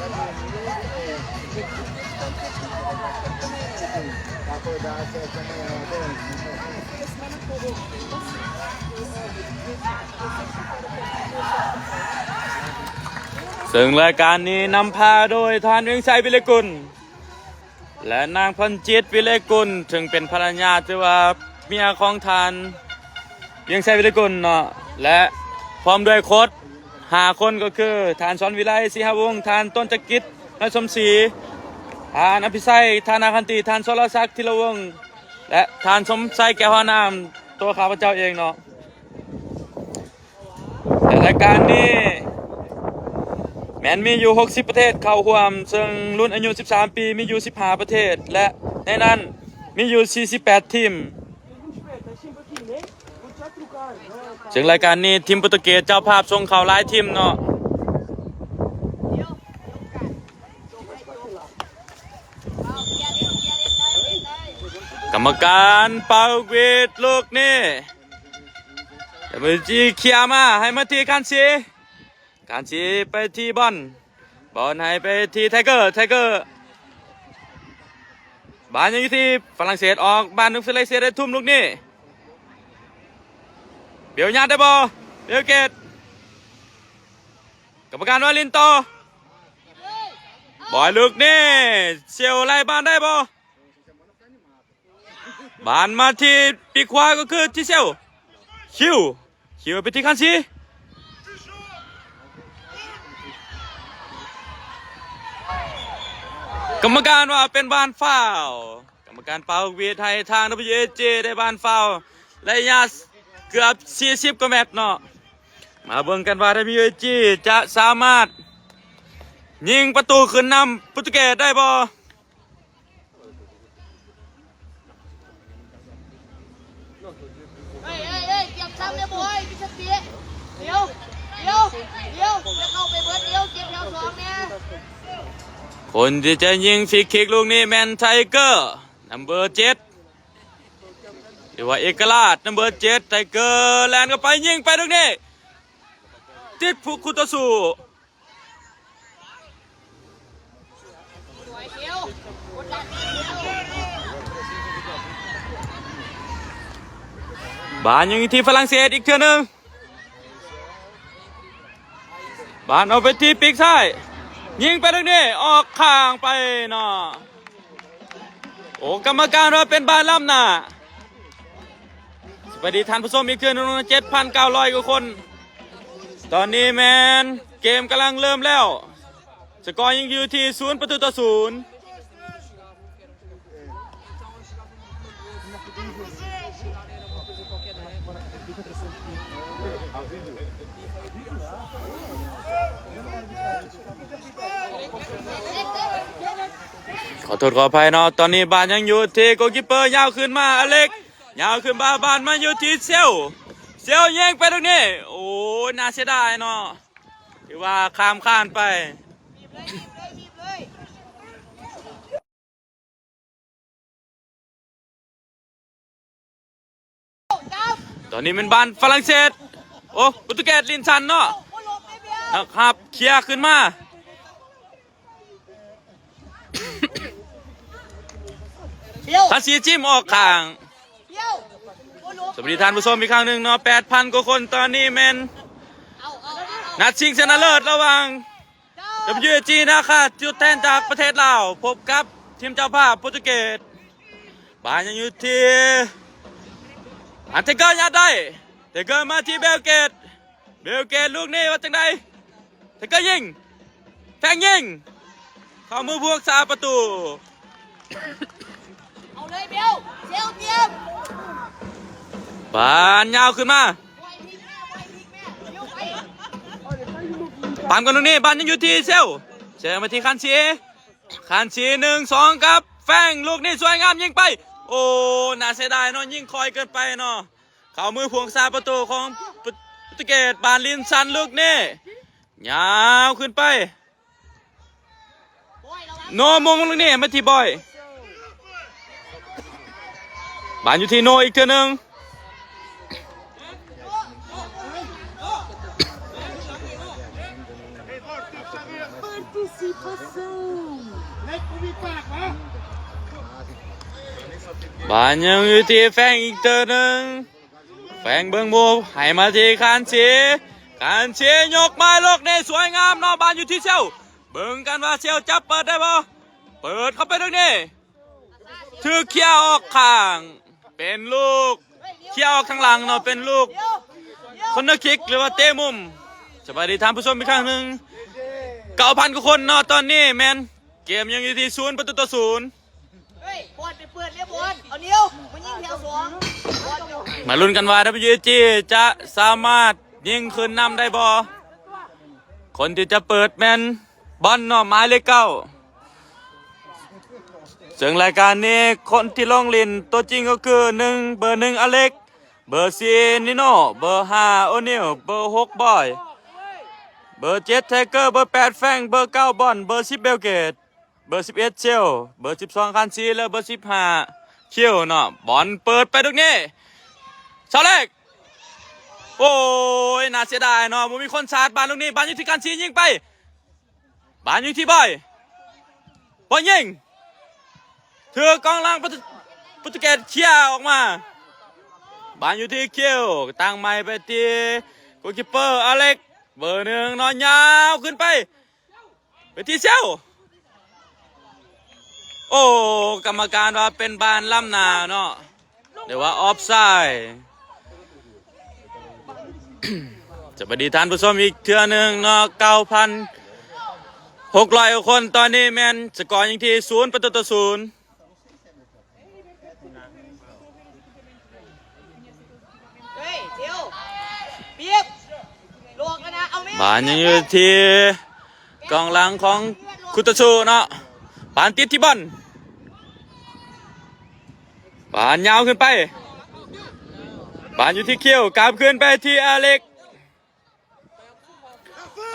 ເຊິ່ງລາຍການນີ້ນຳພາໂດຍທ່ານ ວຽງໄຊ ວິໄລກຸນ ແລະ ນາງ ພອນຈິດ ວິໄລກຸນ ເຊິ່ງເປັນພັນລະຍາ ຫຼືວ່າເມຍຂອງທ່ານ ວຽງໄຊ ວິໄລກຸນເນາະ ແລະ ພ້ອມດ້ວຍໂຄດຫ້າຄົນ ກໍຄື ທ່ານ ສອນວິໄລ ສີຫະວົງ, ທ່ານ ຕົ້ນຈະກິດ ນ້ອຍສົມສີ, ທ່ານ ອະພິໄຊ ທານາຄັນຕິ, ທ່ານ ສອນລະສັກ ທີລະວົງ ແລະ ທ່ານ ສົມໄຊ ແກ້ວຫານາມ ຕົວຂ້າພະເຈົ້າເອງເນາະ. ແລະ ລາຍການນີ້ແມ່ນມີຢູ່ຫົກສິບປະເທດເຂົ້າຮ່ວມ, ເຊິ່ງລຸ້ນອາຍຸສິບສາມປີມີຢູ່ສິບຫ້າປະເທດ ແລະ ໃນນັ້ນມີຢູ່ສີ່ສິບແປດທີມ. ເຊິ່ງລາຍການນີ້ທີມໂປຣຕຸເກດເຈົ້າພາບສົ່ງເຂົ້າຫຼາຍທີມເນາະ. ກຳມະການເປົ່າຫວີດລູກນີ້ ແລ້ວຈີເຄຍມາໃຫ້ມາທີ່ຄານຊີ, ຄານຊີໄປທີ່ບອນ, ບອນໃຫ້ໄປທີ່ໄທເກີ, ໄທເກີ ບານຍັງຢູ່ທີ່ຝຣັ່ງເສດ, ອອກບານໜຶ່ງຝຣັ່ງເສດໄດ້ທຸ່ມລູກນີ້. ເບວຍາດໄດ້ບໍ່? ເບວເກດ, ກຳມະການວ່າຫຼິ້ນຕໍ່. ບອຍລູກນີ້ ເຊວໄລ່ບານໄດ້ບໍ່? ບານມາທີ່ປີກຂວາກໍຄືທີ່ເຊວ, ຄິວ, ຄິວໄປທີ່ຄານຊີ. ກຳມະການວ່າເປັນບານຟາວ. ກຳມະການເປົ່າຫວີດໃຫ້ທາງ ດັບເບິນຢູເອຈີ ໄດ້ບານຟາວ ໄລຍະເກືອບສີ່ສິບກວ່າແມັດເນາະ. ມາເບິ່ງກັນວ່າ ດັບເບິນຢູເອຈີ ຈະສາມາດຍິງປະຕູຂຶ້ນນຳໂປຣຕຸເກດໄດ້ບໍ່? ເອີຍ ເອີຍ ເອີຍ ກຽມຊ້ຳແດ່ບອຍ ມີສະຕິ ດຽວ ດຽວ ດຽວ ຢ່າເຂົ້າໄປເບີດ ດຽວ ເກັບແຖວສອງແດ່. ຄົນທີ່ຈະຍິງຟຣີຄິກລູກນີ້ແມ່ນໄທເກີ ນຳເບີເຈັດ ຫຼືວ່າເອກະລາດ ນຳເບີເຈັດ ໄທເກີແລ່ນເຂົ້າໄປ ຍິງໄປລູກນີ້ ຕິດຜູ້ ຄູ່ຕໍ່ສູ້. ບານຍັງທີ່ຝຣັ່ງເສດອີກເທື່ອໜຶ່ງ. ບານອອກໄປທີ່ປີກຊ້າຍ ຍິງໄປທາງນີ້ ອອກຂ້າງໄປເນາະ. ໂອ້ ກຳມະການວ່າເປັນບານລ້ຳໜ້າ. ສະບາຍດີທ່ານຜູ້ຊົມອີກເທື່ອໜຶ່ງ ເຈັດພັນເກົ້າຮ້ອຍກວ່າຄົນ. ຕອນນີ້ແມ່ນເກມກຳລັງເລີ່ມແລ້ວ. ສະກໍຍັງຢູ່ທີ່ສູນປະຕູຕໍ່ສູນ. ຂໍໂທດຂໍອະໄພເນາະ, ຕອນນີ້ບານຍັງຢູ່ທີ່ໂກຄິບເປີ ຍາວຂຶ້ນມາອາເລັກ ຍາວຂຶ້ນມາ ບານມາຢູ່ທີ່ເຊວ ເຊວຍິງໄປລູກນີ້ ໂອ້ຍ ໜ້າເສຍດາຍເນາະ. ຖືວ່າຂ້າມຄານໄປ. ຕອນນີ້ແມ່ນບານຝຣັ່ງເສດ. ໂອ້ ໂປຣຕຸເກດ ລິນຊັນເນາະ. ນັກຮັບເຄຍຂຶ້ນມາ. ຄານຊີຈິ້ມອອກຂ້າງ. ສະບາຍດີທ່ານຜູ້ຊົມອີກຄັ້ງໜຶ່ງເນາະ, ແປດພັນກວ່າຄົນ. ຕອນນີ້ແມ່ນນັດຊິງຊະນະເລີດລະຫວ່າງ ດັບເບິນຢູເອຈີ ນາຄາ ຕົວແທນຈາກປະເທດລາວ ພົບກັບທີມເຈົ້າພາບໂປຣຕຸເກດ. ບານຍັງຢູ່ທີ່ ອັນ ໄທເກີ ຍັດໄດ້ ໄທເກີ ມາທີ່ເບວເກດ. ເບວເກດ ລູກນີ້ວ່າຈັ່ງໃດ? ແທັກເກີຍິງ ແຟງຍິງ ເຂົ້າມືຜູ້ຮັກສາປະຕູ. ເອົາເລີຍເບວ ເຊວຕຽມ. ບານຍາວຂຶ້ນມາ ປາມກັນ ລູກນີ້ ບານຍັງຢູ່ທີ່ເຊວ ເຊວມາທີ່ຄານຊີ ຄານຊີ ໜຶ່ງ ສອງ ກັບແຟງ ລູກນີ້ສວຍງາມ ຍິງໄປ. ໂອ້ ໜ້າເສຍດາຍເນາະ ຍິງຄ່ອຍເກີນໄປເນາະ. ເຂົ້າມືຜູ້ຮັກສາປະຕູຂອງປະ ປະຕູເກດ. ບານລິນຊັນລູກນີ້ ຍາວຂຶ້ນໄປ ໂນ ມຸງລູກນີ້ມາທີ່ບອຍ. ບານຢູ່ທີ່ໂນອີກເທື່ອໜຶ່ງ. ບານຍັງຢູ່ທີ່ແຟງອີກເທື່ອໜຶ່ງ. ແຟງເບິ່ງໝູ່ ໃຫ້ມາທີ່ຄານຊີ. ຄານຊີຍົກມາລູກນີ້ສວຍງາມເນາະ. ບານຢູ່ທີ່ເຊວ. ເບິ່ງກັນວ່າເຊວຈະເປີດໄດ້ບໍ່? ເປີດເຂົ້າໄປລູກນີ້. ຖືກເຄຍອອກຂ້າງ ເປັນລູກເຄຍອອກທາງຫຼັງເນາະ ເປັນລູກຄອນເນີຄິກ ຫຼືວ່າເຕະມຸມ. ສະບາຍດີທ່ານຜູ້ຊົມອີກຄັ້ງໜຶ່ງ. ເກົ້າພັນກວ່າຄົນເນາະ ຕອນນີ້ແມ່ນເກມຍັງຢູ່ທີ່ສູນປະຕູຕໍ່ສູນ. ເຮີ້ຍ ບອນໄປເປີດແລ້ວ ບອນ ເອົານິວມາຍິງແຖວສອງ. ມາລຸ້ນກັນວ່າ WG ຈະສາມາດຍິງຂຶ້ນນຳໄດ້ບໍ່? ຄົນທີ່ຈະເປີດແມ່ນ ບອນເນາະ ໝາຍເລກເກົ້າ. ເຊິ່ງລາຍການນີ້ຄົນທີ່ລົງຫຼິ້ນຕົວຈິງກໍຄື ໜຶ່ງ ເບີໜຶ່ງ ອາເລັກ, ເບີສີ່ ນິໂນ, ເບີຫ້າ ໂອນິວ, ເບີຫົກ ບອຍ, ເບີເຈັດ ໄທເກີ, ເບີແປດ ແຟງ, ເບີເກົ້າ ບອນ, ເບີສິບ ເບວເກດ, ເບີສິບເອັດ ເຊວ, ເບີສິບສອງ ຄານຊີ ແລະ ເບີສິບຫ້າ ຄິວເນາະ. ບອນເປີດໄປລູກນີ້ ຊາວເລັກ. ໂອ້ຍ ໜ້າເສຍດາຍເນາະ ບໍ່ມີຄົນຊາດ. ບານລູກນີ້ ບານຢູ່ທີ່ຄານຊີ ຍິງໄປ. ບານຢູ່ທີ່ບອຍ ບອຍຍິງ ຖືກກອງຫຼັງປະຕູ ປະຕູເກດເຄຍອອກມາ. ບານຢູ່ທີ່ຄິວ ຕັ້ງໃໝ່ໄປທີ່ໂກລຄີບເປີ ອາເລັກ ເບີໜຶ່ງເນາະ ຍາວຂຶ້ນໄປ ໄປທີ່ເຊວ. ໂອ້ ກຳມະການວ່າເປັນບານລ້ຳໜ້າເນາະ. ຫຼືວ່າອອບໄຊ. ສະບາຍດີທ່ານຜູ້ຊົມອີກເທື່ອໜຶ່ງເນາະ ເກົ້າພັນຫົກຮ້ອຍກວ່າຄົນ. ຕອນນີ້ແມ່ນສະກໍຍັງທີ່ສູນປະຕູຕໍ່ສູນ. ເຮີ້ຍ ເຊວ ປີບ ຫຼອກແລ້ວນະ ເອົາແມ່ ບານຍັງຢູ່ທີ່ກອງຫຼັງຂອງຄຸຕາຊູເນາະ. ບານຕິດທີ່ບອນ. ບານຍາວຂຶ້ນໄປ. ບານຢູ່ທີ່ຄິວ ກັບຄືນໄປທີ່ອາເລັກ.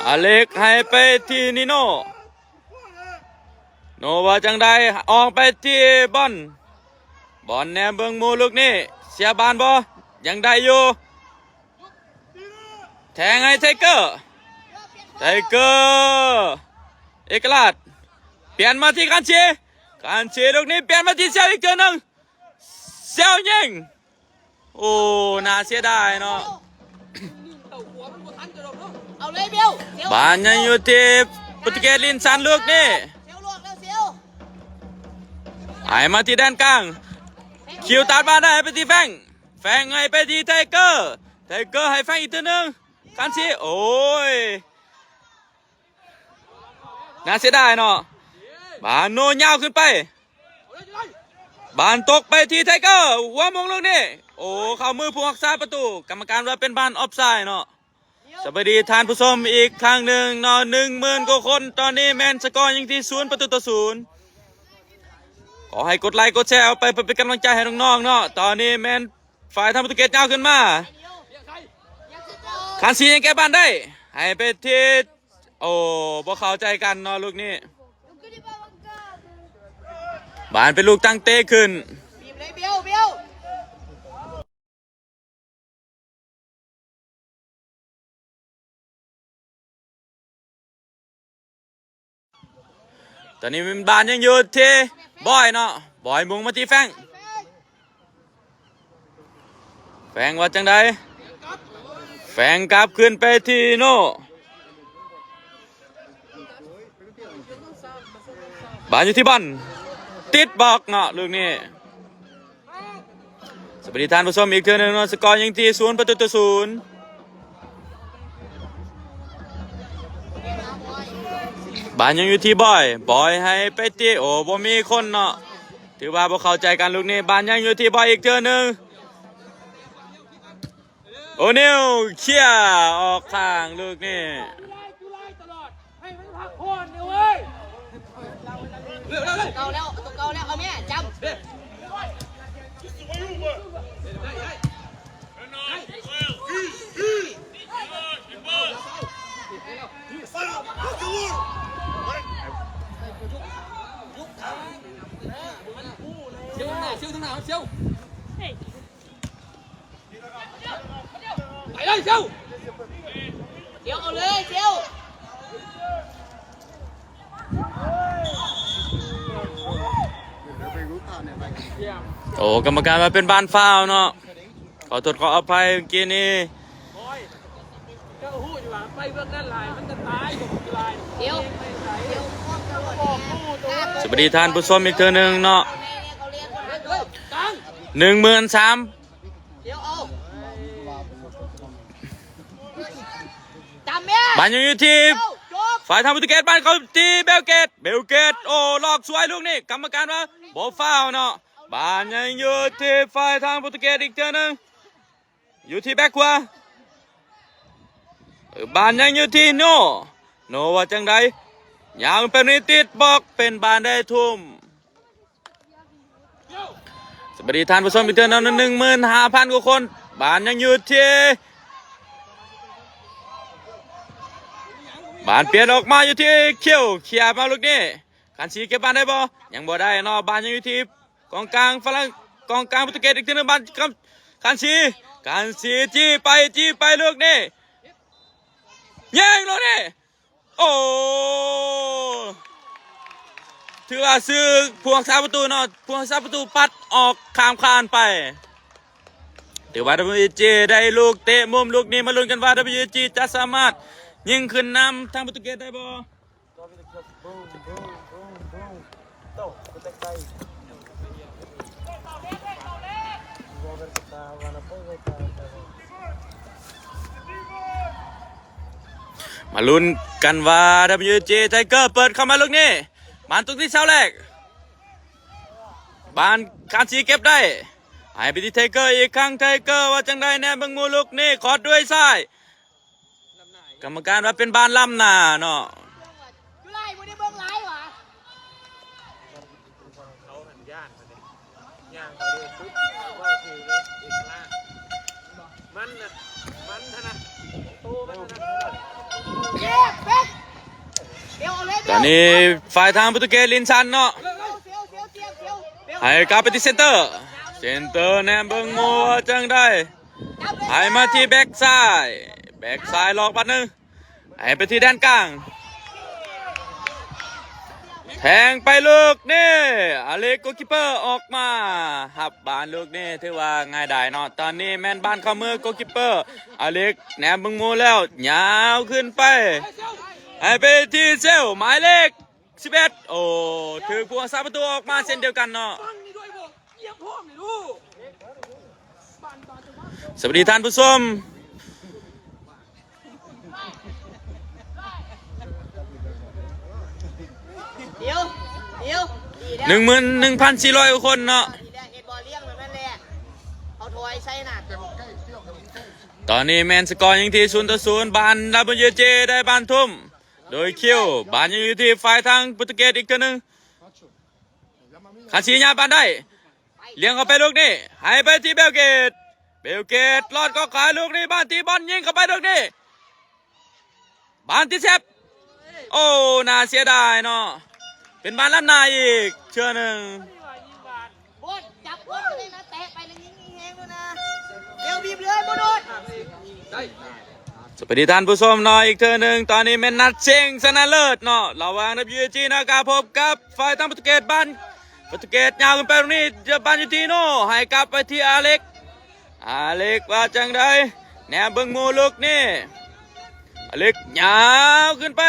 ອາເລັກໃຫ້ໄປທີ່ນິໂນ. ໂນວ່າຈັ່ງໃດ? ອອກໄປທີ່ບອນ. ບອນແນມເບິ່ງໝູ່ລູກນີ້. ເສຍບານບໍ່? ຍັງໄດ້ຢູ່. ແທງໃຫ້ໄທເກີ. ໄທເກີ. ເອກະລາດ. ປ່ຽນມາທີ່ຄານຊີ. ຄານຊີລູກນີ້ປ່ຽນມາທີ່ເຊວອີກເທື່ອໜຶ່ງ. ເຊວຍິງ. ໂອ້ ໜ້າເສຍດາຍເນາະ. ເອົາເລີຍເບວ ເຊວ ບານຍັງຢູ່ທີ່ໂປຣຕຸເກດ ລິນສັນລູກນີ້. ເຊວລວກແລ້ວ ເຊວ. ໃຫ້ມາທີ່ແດນກາງ. ຄິວຕັດມາໄດ້ ໃຫ້ໄປທີ່ແຟງ. ແຟງໃຫ້ໄປທີ່ໄທເກີ. ໄທເກີໃຫ້ແຟງອີກເທື່ອໜຶ່ງ. ຄານຊີ ໂອ້ຍ. ໜ້າເສຍດາຍເນາະ. ບານໂນຍາວຂຶ້ນໄປ. ບານຕົກໄປທີ່ໄທເກີ. ຫົວໂມງລູກນີ້. ໂອ້ ເຂົ້າມືຜູ້ຮັກສາປະຕູ. ກຳມະການວ່າເປັນບານອອບໄຊເນາະ. ສະບາຍດີທ່ານຜູ້ຊົມອີກຄັ້ງໜຶ່ງເນາະ. ໜຶ່ງໝື່ນກວ່າຄົນ. ຕອນນີ້ແມ່ນສະກໍຍັງທີ່ສູນປະຕູຕໍ່ສູນ. ຂໍໃຫ້ກົດໄລກົດແຊເອົາໄປເພື່ອເປັນກຳລັງໃຈໃຫ້ນ້ອງໆເນາະ. ຕອນນີ້ແມ່ນຝ່າຍທາງປະຕູເກດຍາວຂຶ້ນມາ. ຄານຊີຍັງແກ້ບານໄດ້. ໃຫ້ໄປທີ່ ໂອ້ ບໍ່ເຂົ້າໃຈກັນເນາະລູກນີ້. ບານເປັນລູກຕັ້ງເຕະຂຶ້ນ. ຕອນນີ້ແມ່ນບານຍັງຢູ່ທີ່ບອຍເນາະ. ບອຍມຸ່ງມາທີ່ແຟງ. ແຟງວ່າຈັ່ງໃດ? ແຟງກັບຄືນໄປທີ່ໂນ. ບານຢູ່ທີ່ບອນ. ຕິດບລັອກເນາະລູກນີ້. ສະບາຍດີທ່ານຜູ້ຊົມອີກເທື່ອໜຶ່ງເນາະ. ສະກໍຍັງທີ່ສູນປະຕູຕໍ່ສູນ. ບານຍັງຢູ່ທີ່ບອຍ. ບອຍໃຫ້ໄປທີ່ ໂອ້ ບໍ່ມີຄົນເນາະ. ຖືວ່າບໍ່ເຂົ້າໃຈກັນລູກນີ້. ບານຍັງຢູ່ທີ່ບອຍອີກເທື່ອໜຶ່ງ. ໂອນິວເຄຍອອກຂ້າງລູກນີ້. ເກົ່າແລ້ວ ຕົວເກົ່າແລ້ວ ເອົາແມ່ ຈຳ. ໄປເລີຍ ເຊວ ເຊວ ເອົາເລີຍ ເຊວ. ໂອ້ ກຳມະການວ່າເປັນບານຟາວເນາະ. ຂໍໂທດຂໍອະໄພເມື່ອກີ້ນີ້. ສະບາຍດີທ່ານຜູ້ຊົມອີກເທື່ອໜຶ່ງເນາະ. ໜຶ່ງໝື່ນສາມ ບານຍັງຢູ່ທີ່ຝ່າຍທາງໂປຣຕຸເກດ, ບານເຂົ້າທີ່ເບວເກດ, ເບວເກດ ໂອ້ ຫຼອກສວຍລູກນີ້, ກຳມະການວ່າບໍ່ຟາວເນາະ. ບານຍັງຢູ່ທີ່ຝ່າຍທາງໂປຣຕຸເກດອີກເທື່ອໜຶ່ງ. ຢູ່ທີ່ແບັກຂວາ, ບານຍັງຢູ່ທີ່ໂນ, ໂນວ່າຈັ່ງໃດ? ຍາວເປັນນີ້, ຕິດບລັອກ, ເປັນບານໄດ້ທຸ່ມ. ສະບາຍດີທ່ານຜູ້ຊົມອີກເທື່ອໜຶ່ງ, ໜຶ່ງໝື່ນຫ້າພັນກວ່າຄົນ. ບານຍັງຢູ່ທີ່, ບານປ່ຽນອອກມາຢູ່ທີ່ຄິວ, ເຄຍມາລູກນີ້. ຄັນຊີເກັບບານໄດ້ບໍ່? ຍັງບໍ່ໄດ້ເນາະ. ບານຍັງຢູ່ທີ່ ກອງກາງຝຣັ່ງ, ກອງກາງໂປຣຕຸເກດອີກທີໜຶ່ງ, ບານ ຄັນຊີ, ຄັນຊີ ຈີ້ໄປ, ຈີ້ໄປລູກນີ້, ຍິງລູກນີ້. ໂອ້ ຖືວ່າຊື່ຜູ້ຮັກສາປະຕູເນາະ, ຜູ້ຮັກສາປະຕູປັດອອກຂ້າມຄານໄປ. ຖືວ່າ WG ໄດ້ລູກເຕະມຸມລູກນີ້, ມາລຸ້ນກັນວ່າ WG ຈະສາມາດຍິງຂຶ້ນນຳທາງໂປຣຕຸເກດໄດ້ບໍ່? Boom, boom, boom, boom. Então, quanto é que tá aí? Vou ver que tá lá na ponta, vai tá, vai tá. ມາລຸ້ນກັນວ່າ WG Tiger ເປີດເຂົ້າມາລູກນີ້, ບານຕົກທີ່ເສົາແລກ, ບານ ຄັນຊີເກັບໄດ້, ໃຫ້ໄປທີ່ Tiger ອີກຄັ້ງ, Tiger ວ່າຈັ່ງໃດ? ແນມເບິ່ງໝູ່ລູກນີ້, ຂອດດ້ວຍຊ້າຍ. ກຳມະການວ່າເປັນບານລ້ຳໜ້າເນາະ. ຈຸໄລບໍ່ໄດ້ເບິ່ງຫຼາຍຫວາ? ເຂົາຫັ້ນຢ້ານເດ້, ຍ່າງເຂົ້າເດີນປຸບ ເວົ້າຖືກເລີຍ, ເອກະລາດ. ມັນນະ, ມັນຫັ້ນນະ, ໂຕມັນຫັ້ນນະ. ເຈັບເປັກ, ດຽວເອົາເລີຍ. ຕອນນີ້ຝ່າຍທາງໂປຣຕຸເກດ ລິນຊັນເນາະ, ໃຫ້ກັບໄປທີ່ເຊັນເຕີ, ເຊັນເຕີແນມເບິ່ງໝູ່ວ່າຈັ່ງໃດ? ໃຫ້ມາທີ່ແບັກຊ້າຍ, ແບັກຊ້າຍຫຼອກບາດໜຶ່ງ, ໃຫ້ໄປທີ່ແດນກາງ, ແທງໄປລູກນີ້, ອາເລັກ ໂກຄິບເປີອອກມາຮັບບານລູກນີ້, ຖືວ່າງ່າຍດາຍເນາະ. ຕອນນີ້ແມ່ນບານເຂົ້າມື ໂກຄິບເປີ, ອາເລັກແນມເບິ່ງໝູ່ແລ້ວ, ຍາວຂຶ້ນໄປ, ໃຫ້ໄປທີ່ເຊວ ໝາຍເລກ ສິບເອັດ. ໂອ້ ຖືກຜູ້ຮັກສາປະຕູອອກມາເຊັ່ນດຽວກັນເນາະ. ສະບາຍດີທ່ານຜູ້ຊົມ, ໜຶ່ງໝື່ນໜຶ່ງພັນສີ່ຮ້ອຍກວ່າຄົນເນາະ. ຕອນນີ້ແມ່ນສະກໍຍັງທີ່ສູນຕໍ່ສູນ, ບານ WG ໄດ້ບານທຸ່ມ ໂດຍຄິວ, ບານຍັງຢູ່ທີ່ຝ່າຍທາງໂປຣຕຸເກດອີກເທື່ອໜຶ່ງ. ຄັນຊີຍາບບານໄດ້, ລ້ຽງເຂົ້າໄປລູກນີ້, ໃຫ້ໄປທີ່ເບວເກດ, ເບວເກດລອດກໍຂາຍລູກນີ້, ບານຕີບອນຍິງເຂົ້າໄປລູກນີ້, ບານຕິດເຊບ. ໂອ້ ໜ້າເສຍດາຍເນາະ, ເປັນບານລ້ຳໜ້າອີກເທື່ອໜຶ່ງ. ໂບດ ຈັບໂບດໄປເລີຍນະ, ແຕະໄປແລ້ວຍິງແຮງໆໂລດນະ. ເດວ ບີບເລີຍ ໂບໂດດ. ສະບາຍດີທ່ານຜູ້ຊົມເນາະ ອີກເທື່ອໜຶ່ງ. ຕອນນີ້ແມ່ນນັດຊິງຊະນະເລີດເນາະ ລະຫວ່າງ WG ນາກາ ພົບກັບຝ່າຍທາງໂປຣຕຸເກດ. ບານໂປຣຕຸເກດຍາວຂຶ້ນໄປຕົງນີ້, ບານຢູ່ທີ່ໂນ, ໃຫ້ກັບໄປທີ່ອາເລັກ. ອາເລັກວ່າຈັ່ງໃດ? ແນມເບິ່ງໝູ່ລູກນີ້, ອາເລັກຍາວຂຶ້ນໄປ,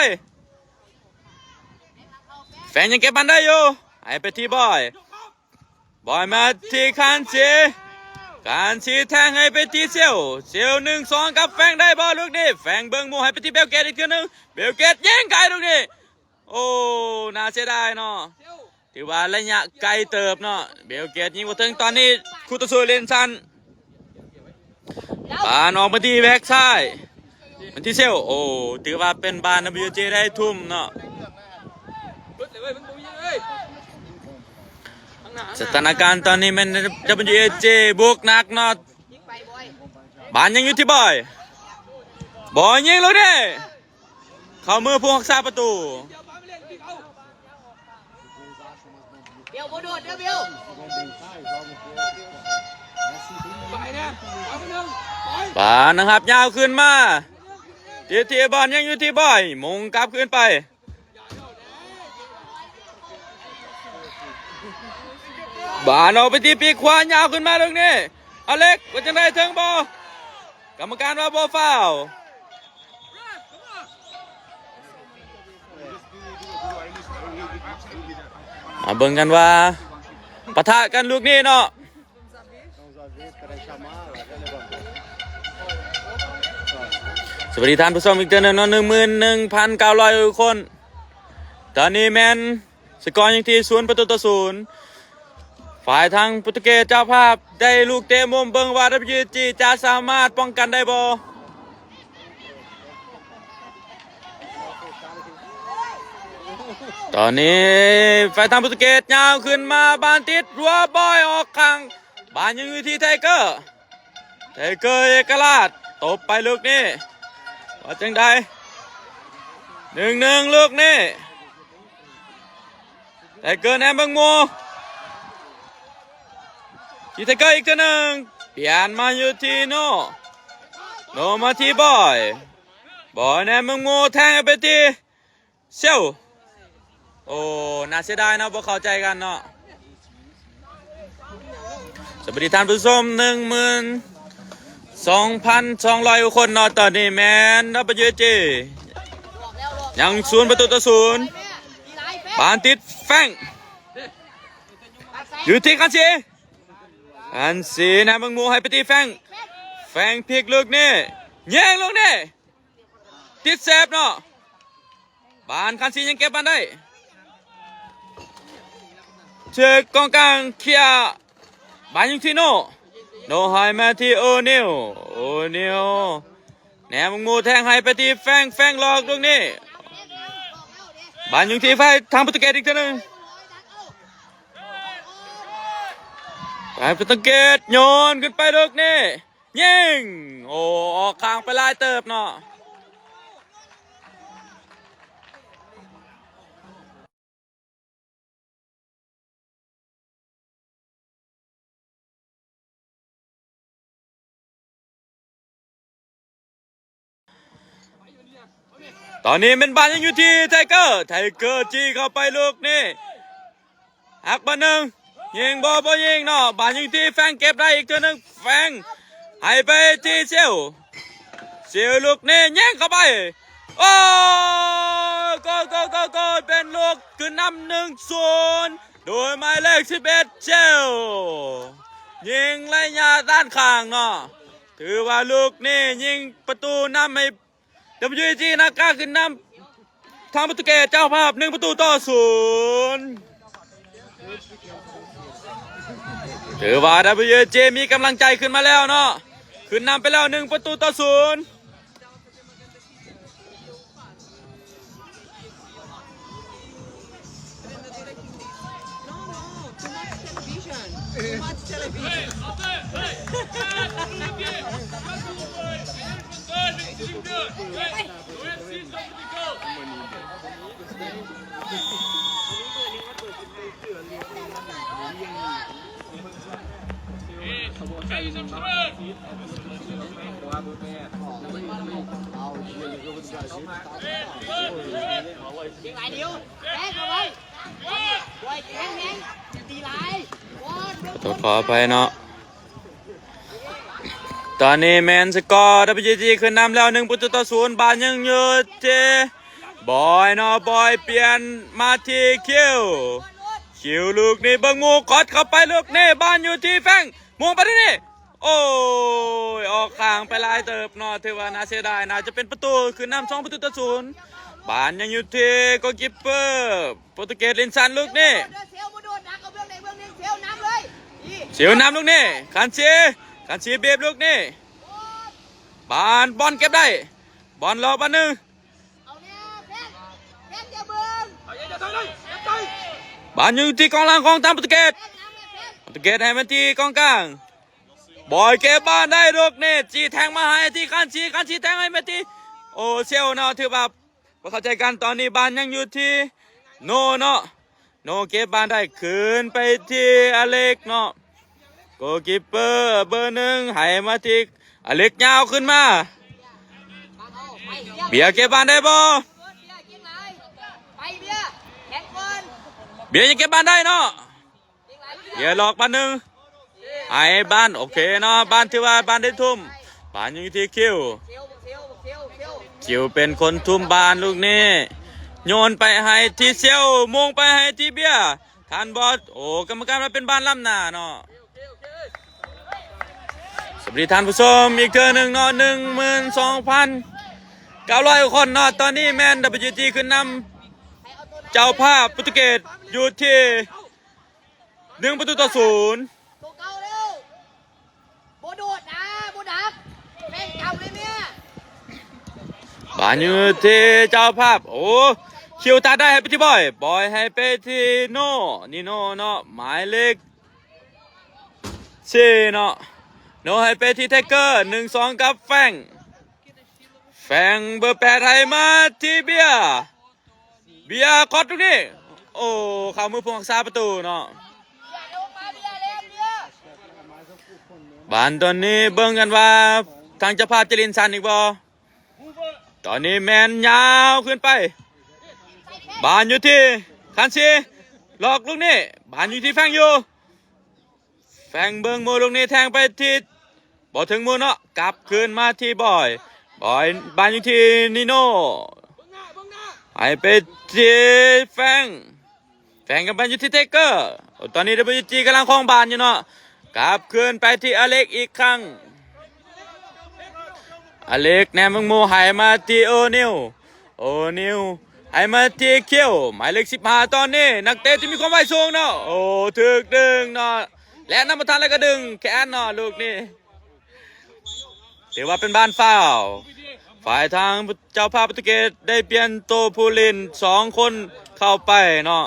ແຟງຍັງເກັບບານໄດ້ຢູ່, ໃຫ້ໄປທີ່ບອຍ. ບອຍມາທີ່ຄານຊີ, ຄານຊີແທງໃຫ້ໄປທີ່ເຊວ, ເຊວ ໜຶ່ງສອງ ກັບແຟງໄດ້ບໍ່ລູກນີ້? ແຟງເບິ່ງໝູ່ໃຫ້ໄປທີ່ເບວເກດອີກເທື່ອໜຶ່ງ, ເບວເກດຍິງໄກລູກນີ້. ໂອ້ ໜ້າເສຍດາຍເນາະ, ຖືວ່າໄລຍະໄກເຕີບເນາະ, ເບວເກດຍິງບໍ່ເຖິງ. ຕອນນີ້ຄູ່ຕໍ່ສູ້ເລນຊັນ ບານອອກມາທີ່ແບັກຊ້າຍ, ມາທີ່ເຊວ. ໂອ້ ຖືວ່າເປັນບານ WG ໄດ້ທຸ່ມເນາະ. ສະຖານະການຕອນນີ້ແມ່ນ WG ບຸກໜັກເນາະ, ບານຍັງຢູ່ທີ່ບອຍ, ບອຍຍິງລູກນີ້ ເຂົ້າມືຜູ້ຮັກສາປະຕູ. ປານະຮັບຍາວຂຶ້ນມາ, ຕິດທີ່ບອນ, ຍັງຢູ່ທີ່ບອຍ, ມຸງກັບຄືນໄປ. ບານອອກໄປທີ່ປີກຂວາ ຍາວຂຶ້ນມາເລື່ອງນີ້ ອາເລັກ ວ່າຈັ່ງໃດ ເຖິງບໍ່? ກຳມະການວ່າບໍ່ຟາວ. ມາເບິ່ງກັນວ່າປະທະກັນລູກນີ້ເນາະ. ສະຫວັດດີທ່ານຜູ້ຊົມອີກເທື່ອໜຶ່ງເນາະ ໜຶ່ງໝື່ນໜຶ່ງພັນເກົ້າຮ້ອຍຄົນ. ຕອນນີ້ແມ່ນສະກໍຍັງທີ່ສູນປະຕູຕໍ່ສູນ. ຝ່າຍທາງໂປຣຕຸເກດເຈົ້າພາບໄດ້ລູກເຕະມຸມ ເບິ່ງວ່າ WG ຈະສາມາດປ້ອງກັນໄດ້ບໍ່? ຕອນນີ້ຝ່າຍທາງໂປຣຕຸເກດຍາວຂຶ້ນມາ ບານຕິດ ຫົວບອຍອອກຂ້າງ ບານຍັງຢູ່ທີ່ໄທເກີ ໄທເກີເອກະລາດ ຕົບໄປລູກນີ້ ວ່າຈັ່ງໃດ ໜຶ່ງໜຶ່ງ ລູກນີ້ ໄທເກີແນມເບິ່ງໝູ່ ທີ່ໄທເກີອີກເທື່ອໜຶ່ງ ປ່ຽນມາຢູ່ທີ່ໂນ ໂນມາທີ່ບອຍ ບອຍແນມເບິ່ງໝູ່ ແທງໃຫ້ໄປທີ່ ເຊວ ໂອ້ ໜ້າເສຍດາຍເນາະ ບໍ່ເຂົ້າໃຈກັນເນາະ. ສະຫວັດດີທ່ານຜູ້ຊົມ ໜຶ່ງໝື່ນສອງພັນສອງຮ້ອຍຄົນເນາະ. ຕອນນີ້ແມ່ນ WG ຍັງສູນປະຕູຕໍ່ສູນ ບານຕິດ ແຟງ ຢູ່ທີ່ຄັນຊີ ຄັນຊີນຳເບິ່ງໝູ່ ໃຫ້ໄປທີ່ແຟງ ແຟງພິກລູກນີ້ ຍິງລູກນີ້ ຕິດເຊບເນາະ ບານຄັນຊີຍັງເກັບບານໄດ້ ຖືກກອງກາງເຄຍ ບານຢູ່ທີ່ໂນ ໂນໃຫ້ມາທີ່ໂອນິວ ໂອນິວແນມໝູ່ ແທງໃຫ້ໄປທີ່ແຟງ ແຟງຫຼອກລູກນີ້ ບານຢູ່ທີ່ຝ່າຍທາງໂປຣຕຸເກດອີກເທື່ອໜຶ່ງ ຝ່າຍໂປຣຕຸເກດໂຍນຂຶ້ນໄປລູກນີ້ ຍິງ ໂອ້ ອອກຂ້າງໄປຫຼາຍເຕີບເນາະ. ຕອນນີ້ແມ່ນບານຍັງຢູ່ທີ່ໄທເກີ ໄທເກີຈີ້ເຂົ້າໄປລູກນີ້ ຮັກບານໜຶ່ງ ຍິງບໍ່ ບໍ່ຍິງເນາະ ບານຢູ່ທີ່ແຟງ ເກັບໄດ້ອີກເທື່ອໜຶ່ງ ແຟງໃຫ້ໄປທີ່ເຊວ ເຊວລູກນີ້ ຍິງເຂົ້າໄປ ໂອ້ ໂກ ໂກ ໂກ ໂກ ເປັນລູກຂຶ້ນນຳ ໜຶ່ງສູນ ໂດຍໝາຍເລກ ສິບເອັດ ເຊວ ຍິງໄລຍະດ້ານຂ້າງເນາະ ຖືວ່າລູກນີ້ຍິງປະຕູນຳໃຫ້ WG ນາກາ ຂຶ້ນນຳ ທາງໂປຣຕຸເກດເຈົ້າພາບ ໜຶ່ງປະຕູຕໍ່ສູນ ຖືວ່າ WG ມີກຳລັງໃຈຂຶ້ນມາແລ້ວເນາະ ຂຶ້ນນຳໄປແລ້ວ ໜຶ່ງປະຕູຕໍ່ສູນ. No, no, too much television. Too much television. Tut khô phải nó. ຕອນນີ້ແມ່ນສະກໍ WG ຂຶ້ນນຳແລ້ວ ໜຶ່ງປະຕູຕໍ່ສູນ ບານຍັງຢູ່ທີ່ບອຍເນາະ ບອຍປ່ຽນມາທີ່ຄິວ ຄິວລູກນີ້ເບິ່ງໝູ່ ຄອດເຂົ້າໄປລູກນີ້ ບານຢູ່ທີ່ແຟງ ໝູ່ໄປທາງນີ້ ໂອ້ຍ ອອກຂ້າງໄປຫຼາຍເຕີບເນາະ ຖືວ່າໜ້າເສຍດາຍ ໜ້າຈະເປັນປະຕູ ຂຶ້ນນຳສອງປະຕູຕໍ່ສູນ ບານຍັງຢູ່ທີ່ໂກລກີເປີ ໂປຣຕຸເກດ ລິນສັນ ລູກນີ້ ເຊວນຳລູກນີ້ ຄັນຊີ ຄັນຊີ ບີບລູກນີ້ ບານ ບອນເກັບໄດ້ ບອນຫຼອກບານໜຶ່ງ ບານຢູ່ທີ່ກອງຫຼັງຂອງທາງໂປຣຕຸເກດ ໂປຣຕຸເກດໃຫ້ມາທີ່ກອງກາງ ບອຍເກັບບານໄດ້ ລູກນີ້ ຈີ້ແທງມາໃຫ້ທີ່ຄັນຊີ ຄັນຊີແທງໃຫ້ມາທີ່ ໂອ ເຊວເນາະ ຖືວ່າ ບໍ່ເຂົ້າໃຈກັນ ຕອນນີ້ບານຍັງຢູ່ທີ່ໂນເນາະ ໂນເກັບບານໄດ້ ຄືນໄປທີ່ອາເລັກເນາະ ໂກລກີເປີເບີໜຶ່ງໃຫ້ມາທີ່ອາເລັກ ຍາວຂຶ້ນມາ ເບຍເກັບບານໄດ້ບໍ່? ເບຍຍັງເກັບບານໄດ້ເນາະ ເດຍຫຼອກບານໜຶ່ງ ໃຫ້ບານ ໂອເຄເນາະ ບານຖືວ່າບານໄດ້ທຸ່ມ ບານຢູ່ທີ່ຄິວ ຄິວເປັນຄົນທຸ່ມບານລູກນີ້ ໂຍນໄປໃຫ້ທີ່ເຊວ ໂມງໄປໃຫ້ທີ່ເບຍ ທ່ານບອດ ໂອ້ ກຳມະການວ່າເປັນບານລ້ຳໜ້າເນາະ. ສະຫວັດດີທ່ານຜູ້ຊົມອີກເທື່ອໜຶ່ງເນາະ ໜຶ່ງໝື່ນສອງພັນເກົ້າຮ້ອຍກວ່າຄົນເນາະ ຕອນນີ້ແມ່ນ WG ຂຶ້ນນຳເຈົ້າພາບໂປຣຕຸເກດຢູ່ທີ່ ໜຶ່ງປະຕູຕໍ່ສູນ ໂຕເກົ່າແລ້ວ ບໍ່ໂດດນະ ບໍ່ດັກ ແມ່ນເກົ່າເລີຍແມ່ ບານຢູ່ທີ່ເຈົ້າພາບ ໂອ້ ຄິວຕາໄດ້ໃຫ້ໄປທີ່ບອຍ ບອຍໃຫ້ໄປທີ່ໂນ ນີໂນເນາະ ໝາຍເລກສີ່ເນາະ ໂນໃຫ້ໄປທີ່ໄທເກີ ໜຶ່ງສອງກັບແຟງ ແຟງເບີແປດໃຫ້ມາທີ່ເບຍ ເບຍຄອດລູກນີ້ ໂອ້ ເຂົ້າມືຜູ້ຮັກສາປະຕູເນາະ ບານຕອນນີ້ເບິ່ງກັນວ່າທາງເຈົ້າພາບຈະຫຼິ້ນສັ້ນອີກບໍ່ ຕອນນີ້ແມ່ນຍາວຂຶ້ນໄປ ບານຢູ່ທີ່ຄັນຊີ ຫຼອກລູກນີ້ ບານຢູ່ທີ່ແຟງຢູ່ ແຟງເບິ່ງໂມລູກນີ້ແທງໄປທີ່ ບໍ່ເຖິງໂມເນາະ ກັບຄືນມາທີ່ບອຍ ບອຍ ບານຢູ່ທີ່ນີໂນ ໃຫ້ໄປທີ່ແຟງ ແຟງກັບບານຢູ່ທີ່ໄທເກີ ໂອ້ ຕອນນີ້ WG ກຳລັງຄອງບານຢູ່ເນາະ ກັບຄືນໄປທີ່ອາເລັກອີກຄັ້ງ ອາເລັກແນມເບິ່ງໂມໃຫ້ມາທີ່ໂອນິວ ໂອນິວ ໃຫ້ມາທີ່ຄິວ ໝາຍເລກສິບຫ້າ ຕອນນີ້ນັກເຕະທີ່ມີຄວາມໄວສູງເນາະ ໂອ້ ຖືກດຶງເນາະ ແລະນຳບໍ່ທັນ ແລ້ວກໍດຶງແຂນເນາະ ລູກນີ້ ຖືວ່າເປັນບານຟາວ ຝ່າຍທາງເຈົ້າພາບໂປຣຕຸເກດໄດ້ປ່ຽນໂຕຜູ້ຫຼິ້ນສອງຄົນເຂົ້າໄປເນາະ.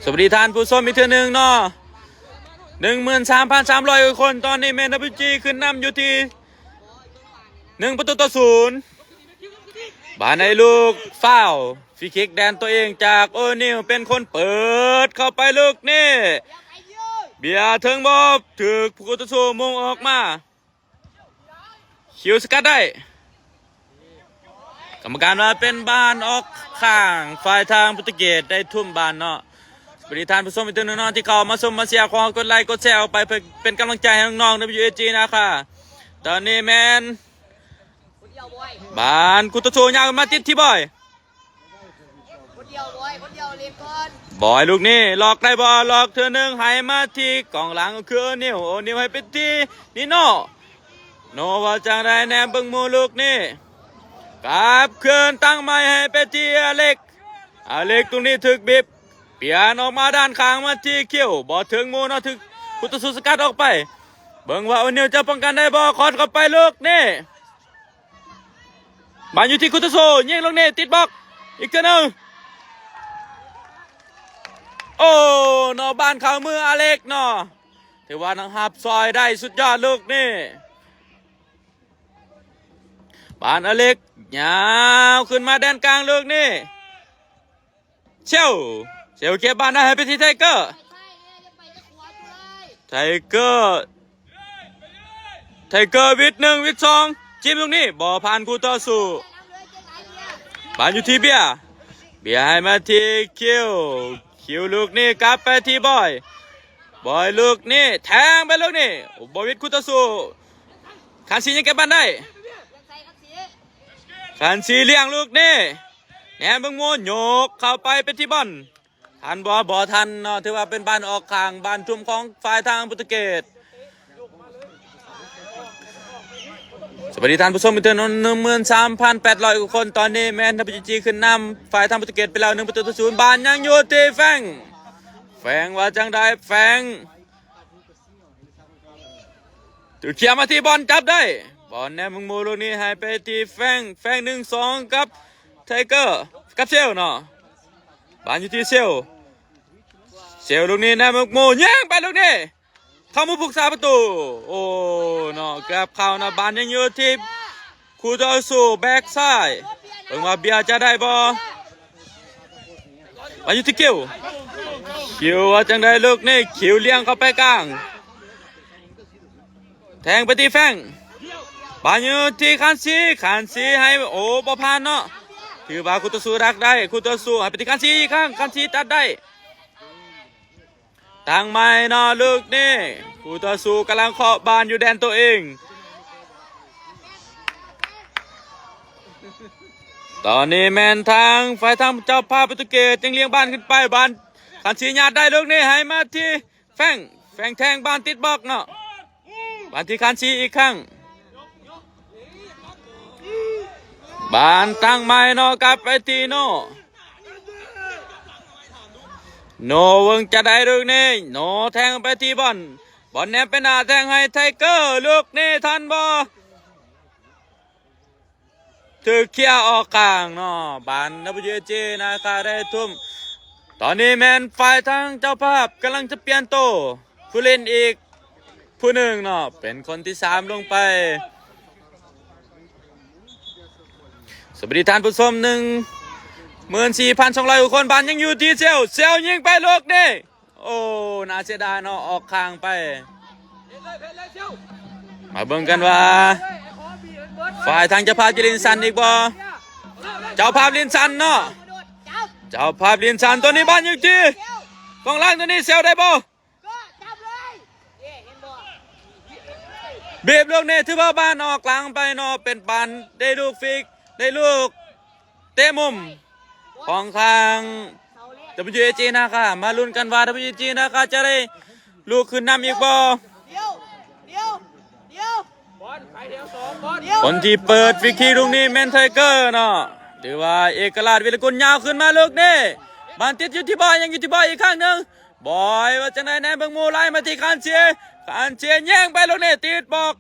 ສະຫວັດດີທ່ານຜູ້ຊົມອີກເທື່ອໜຶ່ງເນາະ ໜຶ່ງໝື່ນສາມພັນສາມຮ້ອຍກວ່າຄົນ ຕອນນີ້ແມ່ນ WG ຂຶ້ນນຳຢູ່ທີ່ ໜຶ່ງປະຕູຕໍ່ສູນ ບານໃຫ້ລູກຟາວ ຟຣີຄິກແດນຕົວເອງຈາກໂອນິວ ເປັນຄົນເປີດເຂົ້າໄປລູກນີ້ ເບຍເຖິງບໍ່ ຖືກຜູ້ຕໍ່ສູ້ໂມງອອກມາ ຄິວສະກັດໄດ້ ກຳມະການວ່າເປັນບານອອກຂ້າງ ຝ່າຍທາງໂປຣຕຸເກດໄດ້ທຸ່ມບານເນາະ. ສະຫວັດດີທ່ານຜູ້ຊົມອີກເທື່ອໜຶ່ງເນາະ ທີ່ເຂົ້າມາຊົມມາເຊຍ ຂໍກົດໄລກົດແຊອອກໄປເພື່ອເປັນກຳລັງໃຈໃຫ້ນ້ອງໆ WG ນະຄະ. ຕອນນີ້ແມ່ນບານ ຄູໂຕໂຊຍາວມາຕິດທີ່ບອຍ ບອຍລູກນີ້ລັອກໄດ້ບໍ່ ລັອກເທື່ອໜຶ່ງໃຫ້ມາທີ່ກອງຫຼັງຄືໂອນິວ ໂອນິວໃຫ້ໄປທີ່ນີໂນ ໂນວ່າຈັ່ງໃດ ແນມເບິ່ງໝູ່ລູກນີ້ ກັບຄືນຕັ້ງໃໝ່ໃຫ້ໄປທີ່ອາເລັກ ອາເລັກຕົງນີ້ຖືກບິບ ປ່ຽນອອກມາດ້ານຂ້າງມາທີ່ຄິວ ບໍ່ເຖິງໝູ່ເນາະ ຖືກຄູ່ຕໍ່ສູ້ສະກັດອອກໄປ ເບິ່ງວ່າໂອນິວຈະປ້ອງກັນໄດ້ບໍ່ ຄອດເຂົ້າໄປລູກນີ້ ບານຢູ່ທີ່ຄູໂຕໂຊ ຍິງລູກນີ້ຕິດບລັອກ ອີກເທື່ອໜຶ່ງ ໂອ້ ເນາະ ບານເຂົ້າມືອາເລັກເນາະ ຖືວ່ານຳຮັບຊ່ອຍໄດ້ສຸດຍອດລູກນີ້ ບານອາເລັກຍາວຂຶ້ນມາແດນກາງລູກນີ້ ເຊວ ເຊວເກັບບານໄດ້ໃຫ້ໄປທີ່ໄທເກີ ໄທເກີ ໄທເກີວິດໜຶ່ງ ວິດສອງ ຈິ້ມລູກນີ້ບໍ່ຜ່ານຄູ່ຕໍ່ສູ້ ບານຢູ່ທີ່ເບຍ ເບຍໃຫ້ມາທີ່ຄິວ ຄິວລູກນີ້ກັບໄປທີ່ບອຍ ບອຍລູກນີ້ແທງໄປລູກນີ້ ບໍ່ວິດຄູ່ຕໍ່ສູ້ ຄັນຊີຍັງເກັບບານໄດ້ ຄັນຊີລ້ຽງລູກນີ້ ແນມເບິ່ງໝູ່ ໂຍກເຂົ້າໄປໄປທີ່ບອນ ທັນບໍ່ ບໍ່ທັນເນາະ ຖືວ່າເປັນບານອອກຂ້າງ ບານທຸ່ມຂອງຝ່າຍທາງໂປຣຕຸເກດ. ສະຫວັດດີທ່ານຜູ້ຊົມອີກເທື່ອໜຶ່ງ ໜຶ່ງໝື່ນສາມພັນແປດຮ້ອຍກວ່າຄົນ ຕອນນີ້ແມ່ນ WG ຂຶ້ນນຳຝ່າຍທາງໂປຣຕຸເກດໄປແລ້ວ ໜຶ່ງປະຕູຕໍ່ສູນ ບານຍັງຢູ່ທີ່ແຟງ ແຟງວ່າຈັ່ງໃດ ແຟງ ຖືກເຄຍມາທີ່ບອນ ຈັບໄດ້ ບອນແນມເບິ່ງໝູ່ລູກນີ້ໃຫ້ໄປທີ່ແຟງ ແຟງ ໜຶ່ງສອງ ກັບໄທເກີ ກັບເຊວເນາະ ບານຢູ່ທີ່ເຊວ ເຊວລູກນີ້ແນມເບິ່ງໝູ່ ຍິງໄປລູກນີ້ ເຂົ້າໝູ່ຜູ້ຮັກສາປະຕູ ໂອ້ ເນາະ ເກືອບເຂົ້າເນາະ ບານຍັງຢູ່ທີ່ ຄູ່ຕໍ່ສູ້ແບັກຊ້າຍ ເບິ່ງວ່າເບຍຈະໄດ້ບໍ່ ມາຢູ່ທີ່ຄິວ ຄິວວ່າຈັ່ງໃດລູກນີ້ ຄິວລ້ຽງເຂົ້າໄປກາງ ແທງໄປທີ່ແຟງ ບານຢູ່ທີ່ຄັນຊີ ຄັນຊີໃຫ້ ໂອ້ ບໍ່ຜ່ານເນາະ ຖືວ່າຄູ່ຕໍ່ສູ້ດັກໄດ້ ຄູ່ຕໍ່ສູ້ໃຫ້ໄປທີ່ຄັນຊີອີກຄັ້ງ ຄັນຊີຕັດໄດ້ ຕັ້ງໃໝ່ເນາະ ລູກນີ້ ຜູ້ຕໍ່ສູ້ກຳລັງເຄາະບານຢູ່ແດນໂຕເອງ. ຕອນນີ້ແມ່ນທາງ ຝ່າຍທາງເຈົ້າພາບໂປຣຕຸເກດຍັງລຽງບານຂຶ້ນໄປ ບານ ຄານຊີຍາດໄດ້ລູກນີ້ ໃຫ້ມາທີ່ ແຟງ ແຟງແທງ ບານຕິດບລັອກເນາະ ບານທີ່ຄານຊີອີກຄັ້ງ ບານຕັ້ງໃໝ່ເນາະ ກັບໄປທີ່ໂນ ໂນເບິ່ງຈະໄດ້ລູກນີ້ ໂນແທງໄປທີ່ບອນ ບອນແນມໄປໜ້າ ແທງໃຫ້ໄທເກີ ລູກນີ້ທັນບໍ່? ຖືກເຄຍອອກຂ້າງເນາະ ບານ WAG ນາຄາໄດ້ທຸ່ມ. ຕອນນີ້ແມ່ນຝ່າຍທາງເຈົ້າພາບກຳລັງຈະປ່ຽນໂຕ ຜູ້ຫຼິ້ນອີກຜູ້ໜຶ່ງເນາະ ເປັນຄົນທີສາມລົງໄປ. ສະບາຍດີທ່ານຜູ້ຊົມ ໜຶ່ງໝື່ນສີ່ພັນສອງຮ້ອຍກວ່າຄົນ ບານຍັງຢູ່ທີ່ເຊວ ເຊວຍິງໄປລູກນີ້ ໂອ້ ໜ້າເສຍດາຍເນາະ ອອກຂ້າງໄປ. ມາເບິ່ງກັນວ່າ ຝ່າຍທາງເຈົ້າພາບຈະຫຼິ້ນສັ້ນອີກບໍ່? ເຈົ້າພາບຫຼິ້ນສັ້ນເນາະ ເຈົ້າພາບຫຼິ້ນສັ້ນ ຕົວນີ້ບານຢູ່ທີ່ກອງຫຼັງ ຕົວນີ້ເຊວໄດ້ບໍ່? ບີບລູກນີ້ ຖືວ່າບານອອກຫຼັງໄປເນາະ ເປັນບານໄດ້ລູກຟຣີ ໄດ້ລູກ ເຕະມຸມຂອງທາງ WAG ນາຄາ ມາລຸ້ນກັນວ່າ WAG ນາຄາຈະໄດ້ລູກຂຶ້ນນຳອີກບໍ່? ຄົນທີ່ເປີດຟຣີຄິກລູກນີ້ແມ່ນໄທເກີເນາະ ຖືວ່າເອກະລາດ ວິລະກຸນ ຍາວຂຶ້ນມາລູກນີ້ ບານຕິດຢູ່ທີ່ບອຍ ຍັງຢູ່ທີ່ບອຍອີກຄັ້ງໜຶ່ງ ບອຍວ່າຈັ່ງໃດແນ່ ເບິ່ງໝູ່ໄລ່ມາທີ່ຄານເຊຍ ຄານເຊຍແຍ່ງໄປລູກນີ້ ຕິດບລັອກ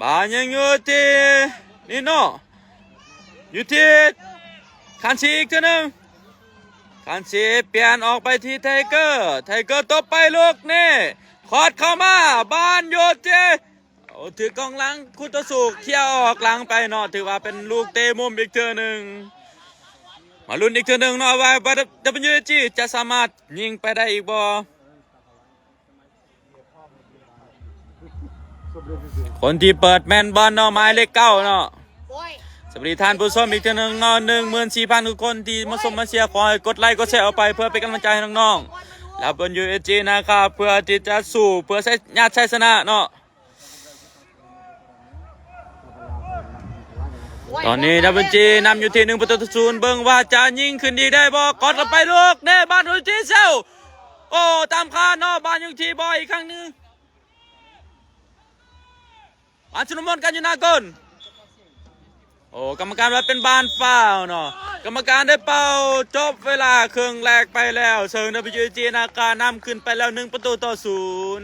ບານຍັງຢູ່ທີ່ນີໂນ ຢູ່ທີ່ຄານຊີອີກເທື່ອໜຶ່ງ ຄານຊີປ່ຽນອອກໄປທີ່ໄທເກີ ໄທເກີຕົບໄປລູກນີ້ ຄອດເຂົ້າມາ ບານຢູ່ທີ່ ໂອ້ ຖືກກອງຫຼັງຄູ່ຕໍ່ສູ້ເຄຍອອກຫຼັງໄປເນາະ ຖືວ່າເປັນລູກເຕະມຸມອີກເທື່ອໜຶ່ງ ມາລຸ້ນອີກເທື່ອໜຶ່ງເນາະວ່າ WAG ຈະສາມາດຍິງໄປໄດ້ອີກບໍ່? ຄົນທີ່ເປີດແມ່ນບອນເນາະ ໝາຍເລກເກົ້າເນາະ ສະບາຍດີທ່ານຜູ້ຊົມອີກເທື່ອໜຶ່ງເນາະ ໜຶ່ງໝື່ນສີ່ພັນກວ່າຄົນທີ່ມາຊົມມາເຊຍ ຂໍໃຫ້ກົດໄລກົດແຊອອກໄປ ເພື່ອເປັນກຳລັງໃຈໃຫ້ນ້ອງໆ ແລະ ເປັນ WAG ນາຄາ ເພື່ອທີ່ຈະສູ້ ເພື່ອໃຊ້ຍາດໄຊຊະນະເນາະ. ຕອນນີ້ WAG ນຳຢູ່ທີ່ໜຶ່ງປະຕູຕໍ່ສູນ ເບິ່ງວ່າຈະຍິງຂຶ້ນອີກໄດ້ບໍ່? ກອດເຂົ້າໄປລູກນີ້ ບານຢູ່ທີ່ເຊວ ໂອ້ ຕາມຄາດເນາະ ບານຢູ່ທີ່ບອຍອີກຄັ້ງໜຶ່ງ ບານຊຸນລະມຸນກັນຢູ່ໜ້າໂກນ ໂອ້ ກຳມະການວ່າເປັນບານຟາວເນາະ ກຳມະການໄດ້ເປົ່າຈົບເວລາເຄິ່ງແລກໄປແລ້ວ ເຊິ່ງ WAG ນາຄານຳຂຶ້ນໄປແລ້ວໜຶ່ງປະຕູຕໍ່ສູນ.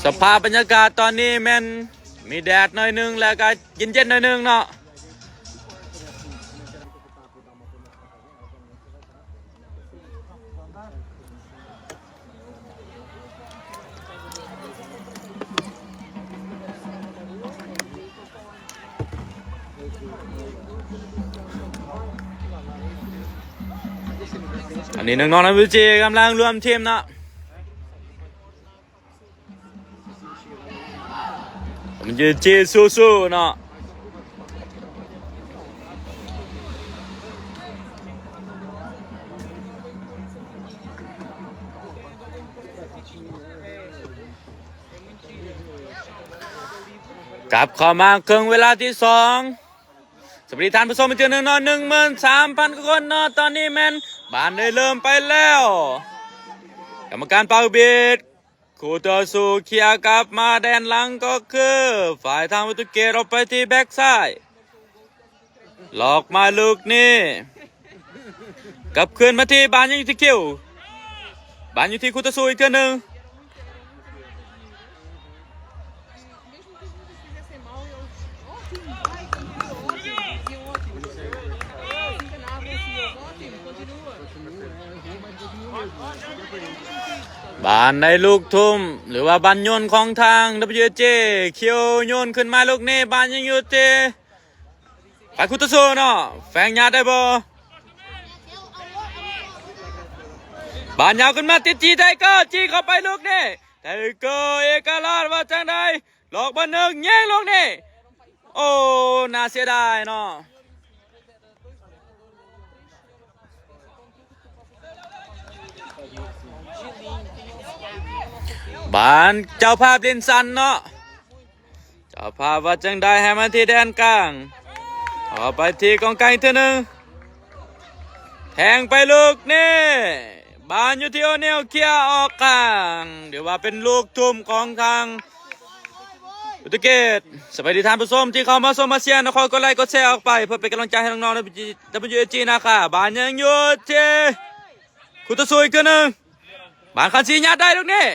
ສະພາບບັນຍາກາດຕອນນີ້ແມ່ນມີແດດໜ້ອຍໜຶ່ງ ແລ້ວກະເຢັນໆໜ້ອຍໜຶ່ງເນາະ. ອັນນີ້ນ້ອງໆ ນຳ WAG ກຳລັງລວມທີມເນາະ WAG ສູ້ໆເນາະ ກັບເຂົ້າມາເຄິ່ງເວລາທີສອງ ສະບາຍດີທ່ານຜູ້ຊົມອີກເທື່ອໜຶ່ງເນາະ ໜຶ່ງໝື່ນສາມພັນກວ່າຄົນເນາະ ຕອນນີ້ແມ່ນບານໄດ້ເລີ່ມໄປແລ້ວ ກຳມະການເປົ່າບີດ ຄູ່ຕໍ່ສູ້ເຄຍກັບມາແດນຫຼັງກໍຄືຝ່າຍທາງປະຕູເກດ ອອກໄປທີ່ແບັກຊ້າຍ ຫຼອກມາລູກນີ້ ກັບຄືນມາທີ່ບານ ຍັງຢູ່ທີ່ຄິວ ບານຢູ່ທີ່ຄູ່ຕໍ່ສູ້ອີກເທື່ອໜຶ່ງ. ບານໄດ້ລູກທຸ່ມ ຫຼືວ່າບານໂຍນຂອງທາງ WAG ຄິວໂຍນຂຶ້ນມາລູກນີ້ ບານຍັງຢູ່ທີ່ ໄປຄູ່ຕໍ່ສູ້ເນາະ ແຟງຍາດໄດ້ບໍ່? ບານຍາວຂຶ້ນມາຕິດທີ່ໄທເກີ ຈີ້ເຂົ້າໄປລູກນີ້ ໄທເກີເອກະລາດວ່າຈັ່ງໃດ ຫຼອກບານໜຶ່ງ ຍິງລູກນີ້ ໂອ້ ໜ້າເສຍດາຍເນາະ. ບານເຈົ້າພາບຫຼິ້ນສັ້ນເນາະ. ເຈົ້າພາບວ່າຈັ່ງໃດ ໃຫ້ມາທີ່ແດນກາງ. ເອົາໄປທີ່ກອງກາງອີກເທື່ອໜຶ່ງ. ແທງໄປລູກນີ້. ບານຢູ່ທີ່ໂອນິວ ເຄຍອອກກາງ. ຖືວ່າເປັນລູກທຸ່ມຂອງທາງໂປຣຕຸເກດ. ສະບາຍດີທ່ານຜູ້ຊົມທີ່ເຂົ້າມາຊົມມາເຊຍເນາະ. ຂໍກົດໄລກົດແຊອອກໄປ ເພື່ອເປັນກຳລັງໃຈໃຫ້ນ້ອງໆ ໃນ WAG ນາຄາ. ບານຍັງຢູ່ທີ່ ຄຸໂຕຊູອີກເທື່ອໜຶ່ງ. ບານຄານຊີຍັດໄດ້ລູກນີ້.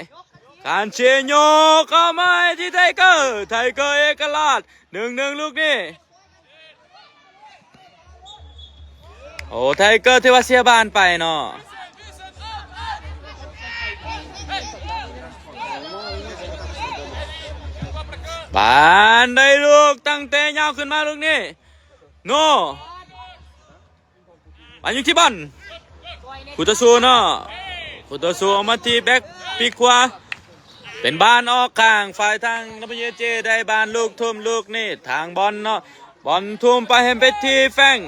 ຄານຊີໂຍກເຂົ້າມາໃຫ້ທີ່ໄທເກີ. ໄທເກີເອກະລາດ ໜຶ່ງໜຶ່ງ ລູກນີ້. ໂອ້ ໄທເກີຖືວ່າເສຍບານໄປເນາະ. ບານໄດ້ລູກຕັ້ງແຕ່ຍາວຂຶ້ນມາລູກນີ້. ໂນ ມາຢູ່ທີ່ບານ ຄູ່ຕໍ່ສູ້ເນາະ. ຄູ່ຕໍ່ສູ້ອອກມາທີ່ແບັກປີກຂວາ ເປັນບານອອກຂ້າງ. ຝ່າຍທາງ WAG ໄດ້ບານລູກທຸ່ມລູກນີ້. ທາງບອນເນາະ ບອນທຸ່ມໄປໃຫ້ໄປທີ່ແຟງ.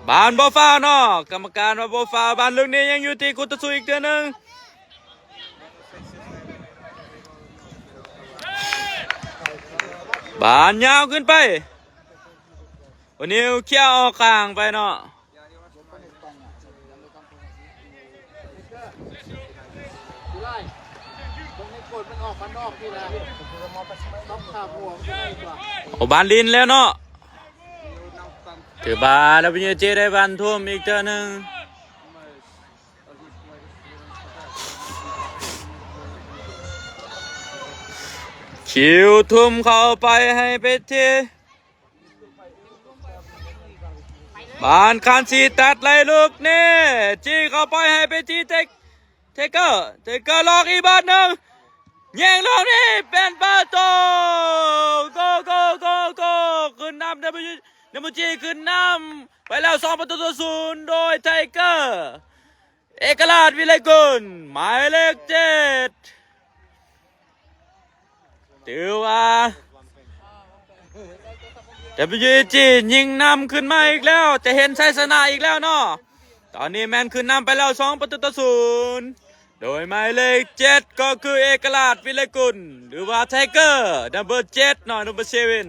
ບານບໍ່ຟາວເນາະ. ກຳມະການວ່າບໍ່ຟາວ. ບານລູກນີ້ຍັງຢູ່ທີ່ຄູ່ຕໍ່ສູ້ອີກເທື່ອໜຶ່ງ. ບານຍາວຂຶ້ນໄປ. ໂອນິວເຄຍອອກຂ້າງໄປເນາະ. ໂອ ບານຫຼິ້ນແລ້ວເນາະ. ຖືວ່າ WAG ໄດ້ບານທຸ່ມອີກເທື່ອໜຶ່ງ. ຄິວທຸ່ມເຂົ້າໄປໃຫ້ໄປທີ່ ບານຄານຊີຕັດໄລ່ລູກນີ້ ຈີ້ເຂົ້າໄປໃຫ້ໄປທີ່ເທກ ເທກເກີ ເທກເກີລັອກອີກບານໜຶ່ງ ຍິງລູກນີ້ເປັນປະຕູ ໂກ ໂກ ໂກ ໂກ ຂຶ້ນນຳ WAG ຂຶ້ນນຳໄປແລ້ວ ສອງປະຕູຕໍ່ສູນ ໂດຍໄທເກີ ເອກະລາດ ວິໄລກຸນ ໝາຍເລກເຈັດ. ຖືວ່າ WAG ຍິງນຳຂຶ້ນມາອີກແລ້ວ ຈະເຫັນໄຊຊະນະອີກແລ້ວເນາະ. ຕອນນີ້ແມ່ນຂຶ້ນນຳໄປແລ້ວ ສອງປະຕູຕໍ່ສູນ ໂດຍໝາຍເລກເຈັດ ກໍຄືເອກະລາດ ວິໄລກຸນ ຫຼືວ່າໄທເກີ number ເຈັດເນາະ number seven.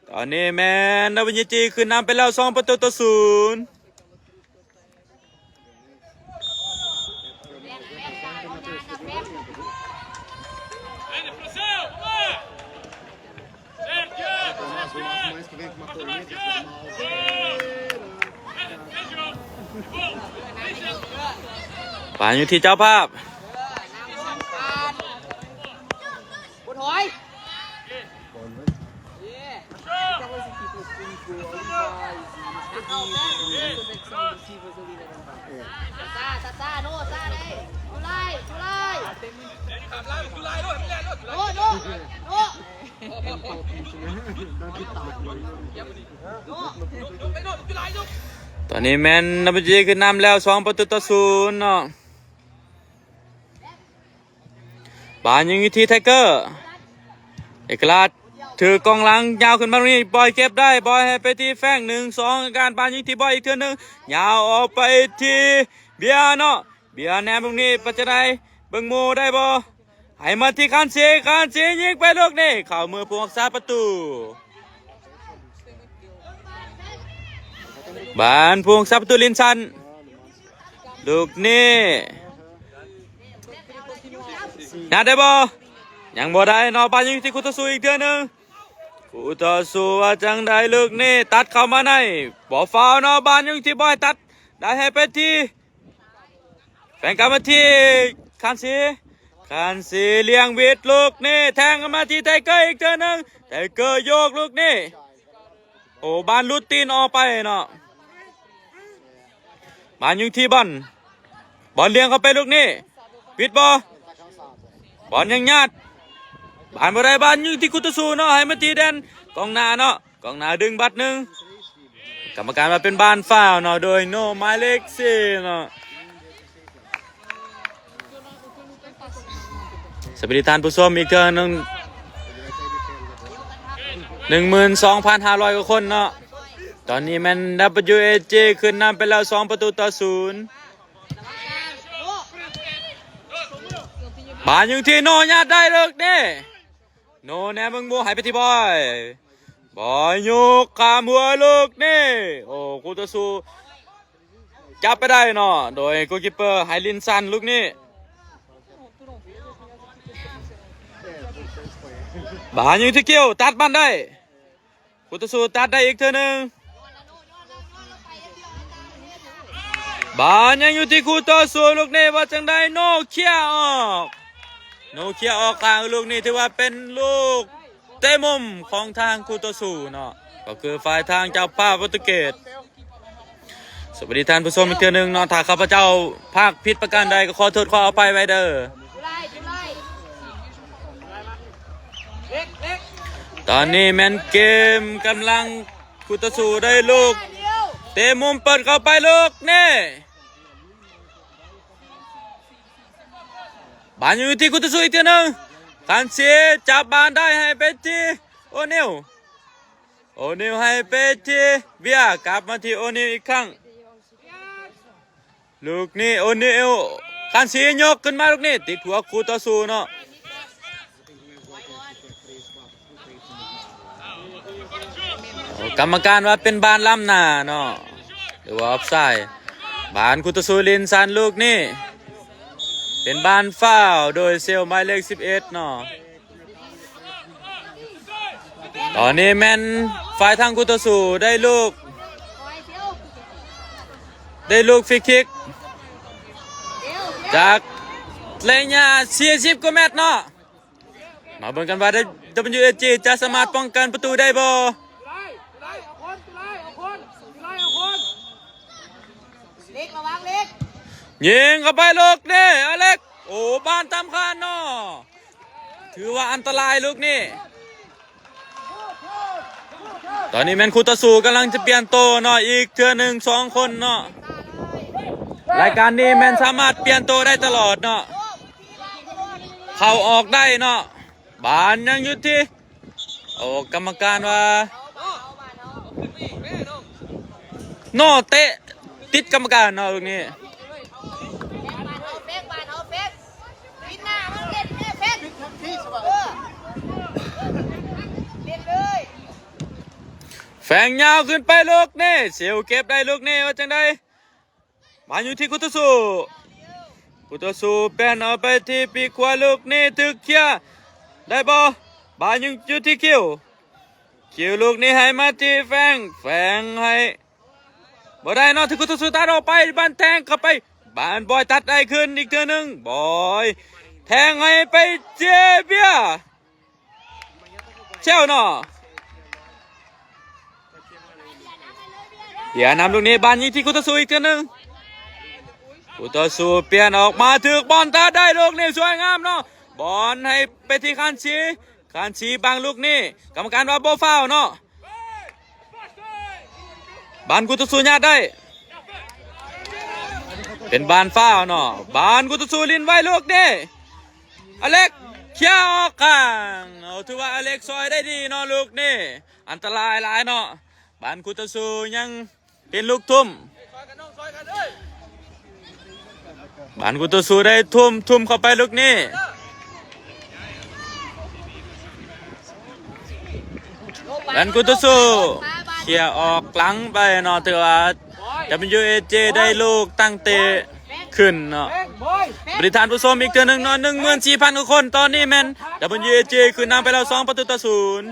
ຕອນນີ້ແມ່ນ WAG ຂຶ້ນນຳໄປແລ້ວ ສອງປະຕູຕໍ່ສູນ. ບານຢູ່ທີ່ເຈົ້າພາບ. ຕອນນີ້ແມ່ນ WAG ຂຶ້ນນຳແລ້ວ ສອງປະຕູຕໍ່ສູນເນາະ. ບານຍິງຢູ່ທີ່ໄທເກີ ເອກະລາດ ຖືກອງຫຼັງຍາວຂຶ້ນມານີ້ ບອຍເກັບໄດ້ ບອຍໃຫ້ໄປທີ່ແຟງ ໜຶ່ງສອງ ການບານຍິງທີ່ບອຍອີກເທື່ອໜຶ່ງ ຍາວອອກໄປທີ່ເບຍເນາະ. ເບຍແນມລູກນີ້ ປັດຈະໄດ ເບິ່ງໝູ່ໄດ້ບໍ່ ໃຫ້ມາທີ່ຄານຊີ ຄານຊີຍິງໄປລູກນີ້ ເຂົ້າມືຜູ້ຮັກສາປະຕູ. ບານຜູ້ຮັກສາປະຕູ ລິນສັນ ລູກນີ້ ຍັດໄດ້ບໍ່ ຍັງບໍ່ໄດ້ເນາະ. ບານຢູ່ທີ່ຄູ່ຕໍ່ສູ້ອີກເທື່ອໜຶ່ງ ຄູ່ຕໍ່ສູ້ວ່າຈັ່ງໃດ ລູກນີ້ຕັດເຂົ້າມາໃນ ບໍ່ຟາວເນາະ. ບານຢູ່ທີ່ບອຍ ຕັດໄດ້ໃຫ້ໄປທີ່ ແຟນກັບມາທີ່ຄານຊີ ຄານຊີລ້ຽງວິດ ລູກນີ້ແທງມາທີ່ໄທເກີອີກເທື່ອໜຶ່ງ ໄທເກີໂຍກລູກນີ້ ໂອ້ ບານຫຼຸດຕີນອອກໄປເນາະ. ບານຢູ່ທີ່ບອນ ບອນລ້ຽງເຂົ້າໄປລູກນີ້ ວິດບໍ່ ບອນຍັງຍາດ ບານບໍ່ໄດ້ ບານຢູ່ທີ່ຄູ່ຕໍ່ສູ້ເນາະ ໃຫ້ມາທີ່ແດນກອງໜ້າເນາະ. ກອງໜ້າດຶງບັດໜຶ່ງ ກຳມະການວ່າເປັນບານຟາວເນາະ ໂດຍໂນ ໝາຍເລກສີ່ເນາະ. ສະບາຍດີທ່ານຜູ້ຊົມອີກເທື່ອໜຶ່ງ ໜຶ່ງໝື່ນສອງພັນຫ້າຮ້ອຍກວ່າຄົນເນາະ. ຕອນນີ້ແມ່ນ WAG ຂຶ້ນນຳໄປແລ້ວ ສອງປະຕູຕໍ່ສູນ. ບານຢູ່ທີ່ໂນ ຍາດໄດ້ລູກນີ້ ໂນແນມເບິ່ງໝູ່ໃຫ້ໄປທີ່ບອຍ ບອຍຍົກຂ້າມຫົວລູກນີ້ ໂອ້ ຄູ່ຕໍ່ສູ້ຈັບໄປໄດ້ເນາະ ໂດຍໂກລຄີບເປີໃຫ້ລິນຊັນລູກນີ້ ບານຢູ່ທີ່ຄິວ ຕັດບານໄດ້ ຄູ່ຕໍ່ສູ້ຕັດໄດ້ອີກເທື່ອໜຶ່ງ ບານຍັງຢູ່ທີ່ຄູ່ຕໍ່ສູ້ລູກນີ້ ວ່າຈັ່ງໃດ ໂນເຄຍອອກ ໂນເຄຍອອກຂ້າງ ລູກນີ້ຖືວ່າເປັນລູກເຕະມຸມຂອງທາງຄູ່ຕໍ່ສູ້ເນາະ ກໍຄືຝ່າຍທາງເຈົ້າພາບໂປຣຕຸເກດ. ສະຫວັດດີທ່ານຜູ້ຊົມອີກເທື່ອໜຶ່ງເນາະ ຖ້າຂ້າພະເຈົ້າພາກຜິດປະການໃດກໍຂໍໂທດຂໍອະໄພໄວ້ເດີ້. ຕອນນີ້ແມ່ນເກມກຳລັງ ຄູ່ຕໍ່ສູ້ໄດ້ລູກເຕະມຸມເປີດເຂົ້າໄປລູກນີ້ ບານຢູ່ທີ່ຄູ່ຕໍ່ສູ້ອີກເທື່ອໜຶ່ງ ຄັນຊີຈັບບານໄດ້ໃຫ້ໄປທີ່ໂອນິວ ໂອນິວໃຫ້ໄປທີ່ເບຍ ກັບມາທີ່ໂອນິວອີກຄັ້ງ ລູກນີ້ໂອນິວ ຄັນຊີຍົກຂຶ້ນມາລູກນີ້ ຕິດຫົວຄູ່ຕໍ່ສູ້ເນາະ ໂອ້ ກຳມະການວ່າເປັນບານລ້ຳໜ້າເນາະ ຫຼືວ່າອອບໄຊ ບານຄູ່ຕໍ່ສູ້ລິນຊັນລູກນີ້ ເປັນບານຟາວໂດຍເຊວໝາຍເລກສິບເອັດເນາະ. ຕອນນີ້ແມ່ນຝ່າຍທາງຄູ່ຕໍ່ສູ້ໄດ້ລູກ ໄດ້ລູກຟຣີຄິກ ຈາກໄລຍະສີ່ສິບກວ່າແມັດເນາະ. ມາເບິ່ງກັນວ່າ WAG ຈະສາມາດປ້ອງກັນປະຕູໄດ້ບໍ່? ເລັກ ລະວັງເລັກ ຍິງເຂົ້າໄປລູກນີ້ ອາເລັກ ໂອ້ ບານຕຳຄານເນາະ ຖືວ່າອັນຕະລາຍລູກນີ້. ຕອນນີ້ແມ່ນຄູ່ຕໍ່ສູ້ກຳລັງຈະປ່ຽນໂຕເນາະ ອີກເທື່ອໜຶ່ງ ສອງຄົນເນາະ. ລາຍການນີ້ແມ່ນສາມາດປ່ຽນໂຕໄດ້ຕະຫຼອດເນາະ ເຂົ້າອອກໄດ້ເນາະ. ບານຍັງຢູ່ທີ່ ໂອ້ ກຳມະການວ່າ ໂນ ເຕະຕິດກຳມະການເນາະ ລູກນີ້. ແຝງຍາວຂຶ້ນໄປລູກນີ້ ເຊວເກັບໄດ້ລູກນີ້ ວ່າຈັ່ງໃດ? ບານຢູ່ທີ່ຄູ່ຕໍ່ສູ້ ຄູ່ຕໍ່ສູ້ປ່ຽນອອກໄປທີ່ປີກຂວາ ລູກນີ້ຖືກເຄຍໄດ້ບໍ່? ບານຍັງຢູ່ທີ່ຄິວ ຄິວ ລູກນີ້ໃຫ້ມາທີ່ແຟງ ແຟງໃຫ້ບໍ່ໄດ້ເນາະ ຖືກຄູ່ຕໍ່ສູ້ຕັດອອກໄປ ບານແທງເຂົ້າໄປ ບານບອຍຕັດໄດ້ຄືນອີກເທື່ອໜຶ່ງ ບອຍແທງໃຫ້ໄປເຈເບຍ ແຊວເນາະ ເບຍນຳລູກນີ້ ບານຍິງທີ່ຄູ່ຕໍ່ສູ້ອີກເທື່ອໜຶ່ງ ຄູ່ຕໍ່ສູ້ປ່ຽນອອກມາ ຖືກບອນຕາໄດ້ລູກນີ້ ສວຍງາມເນາະ ບອນໃຫ້ໄປທີ່ຄານຊີ ຄານຊີບັງລູກນີ້ ກຳມະການວ່າບໍ່ຟາວເນາະ. ບານຄູ່ຕໍ່ສູ້ຍາດໄດ້ ເປັນບານຟາວເນາະ ບານຄູ່ຕໍ່ສູ້ຫຼິ້ນໄວລູກນີ້ ອາເລັກ ເຄຍອອກຂ້າງ ເອົາ ຖືວ່າອາເລັກຊ່ອຍໄດ້ດີເນາະ ລູກນີ້ ອັນຕະລາຍຫຼາຍເນາະ ບານຄູ່ຕໍ່ສູ້ຍັງເປັນລູກທຸ່ມ ບານຄູ່ຕໍ່ສູ້ໄດ້ທຸ່ມ ທຸ່ມເຂົ້າໄປລູກນີ້ ບານຄູ່ຕໍ່ສູ້ເຄຍອອກຫຼັງໄປເນາະ ຖືວ່າ WAG ໄດ້ລູກຕັ້ງເຕະຂຶ້ນເນາະ ບໍລິທ່ານຜູ້ຊົມອີກເທື່ອໜຶ່ງເນາະ ໜຶ່ງໝື່ນສີ່ພັນກວ່າຄົນ ຕອນນີ້ແມ່ນ WAG ຂຶ້ນນຳໄປແລ້ວ ສອງປະຕູຕໍ່ສູນ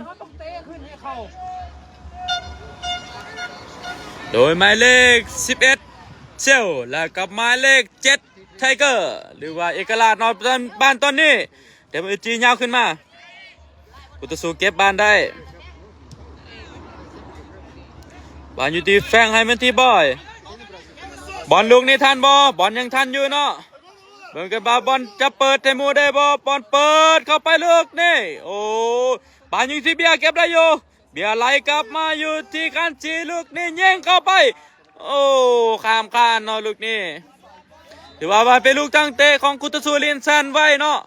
ໂດຍໝາຍເລກສິບເອັດ ເຊວ ແລະ ກັບໝາຍເລກເຈັດ ໄທເກີ ຫຼືວ່າເອກະລາດເນາະ ບານຕອນນີ້ WAG ຍາວຂຶ້ນມາ ຄູ່ຕໍ່ສູ້ເກັບບານໄດ້ ບານຢູ່ທີ່ແຟງ ໃຫ້ມັນທີ່ບອຍ ບອນລູກນີ້ທັນບໍ່? ບອນຍັງທັນຢູ່ເນາະ ເບິ່ງກັນວ່າບອນຈະເປີດໃຫ້ໝູ່ໄດ້ບໍ່? ບອນເປີດເຂົ້າໄປລູກນີ້ ໂອ້ ບານຢູ່ທີ່ເບຍ ເກັບໄດ້ຢູ່ ເບຍໄຫຼກັບມາຢູ່ທີ່ຄານຊີ ລູກນີ້ຍິງເຂົ້າໄປ ໂອ້ ຂ້າມຄານເນາະ ລູກນີ້ ຖືວ່າ ວ່າເປັນລູກຕັ້ງເຕະຂອງຄູ່ຕໍ່ສູ້ ລິນຊັນໄວເນາະ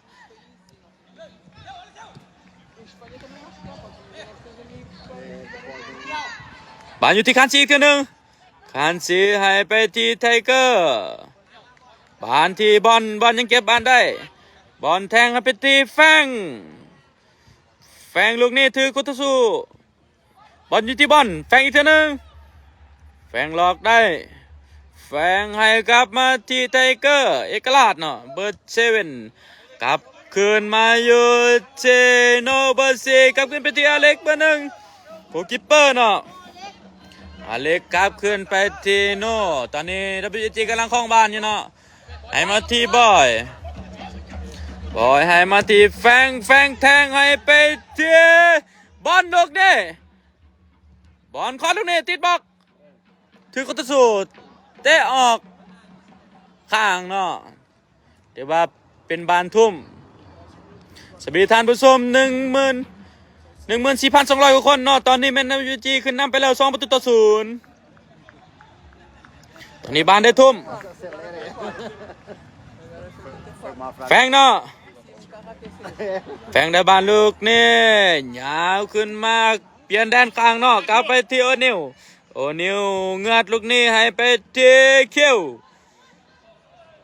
ບານຢູ່ທີ່ຄານຊີອີກເທື່ອໜຶ່ງ ຄານຊີໃຫ້ໄປທີ່ໄທເກີ ບານທີ່ບອນ ບອນຍັງເກັບບານໄດ້ ບ ບອນແທງໃຫ້ໄປທີ່ແຟງ ແຟງລູກນີ້ຖືກຄູ່ຕໍ່ສູ້ ບອນຢູ່ທີ່ບອນ ແຟງອີກເທື່ອໜຶ່ງ ແຟງຫຼອກໄດ້ ແຟງໃຫ້ກັບມາທີ່ໄທເກີ ເອກະລາດເນາະ ເບີເຊເວັນ ກັບຄືນມາຢູ່ເຊໂນ ເບີສີ່ ກັບຄືນໄປທີ່ອາເລັກ ເບີໜຶ່ງ ໂກລກີເປີເນາະ ອາເລັກກັບຄືນໄປທີ່ໂນ ຕອນນີ້ WG ກຳລັງຄອງບານຢູ່ເນາະ ໃຫ້ມາທີ່ບອຍ ບອຍໃຫ້ມາທີ່ແຟງ ແຟງແທງໃຫ້ໄປທີ່ບອນລູກນີ້ ບອນຄອດລູກນີ້ຕິດບລັອກ ຖືກຄູ່ຕໍ່ສູ້ເຕະອອກຂ້າງເນາະ ຖືວ່າເປັນບານທຸ່ມ ສະບາຍດີທ່ານຜູ້ຊົມ ໜຶ່ງໝື່ນ ໜຶ່ງໝື່ນສີ່ພັນສອງຮ້ອຍກວ່າຄົນເນາະ ຕອນນີ້ແມ່ນ WG ຂຶ້ນນຳໄປແລ້ວ ສອງປະຕູຕໍ່ສູນ ຕອນນີ້ບານໄດ້ທຸ່ມ ແຟງເນາະ ແຟງໄດ້ບານລູກນີ້ ຍາວຂຶ້ນມາ ປ່ຽນແດນກາງເນາະ ກັບໄປທີ່ໂອນິວ ໂອນິວເງືອດລູກນີ້ໃຫ້ໄປທີ່ຄິວ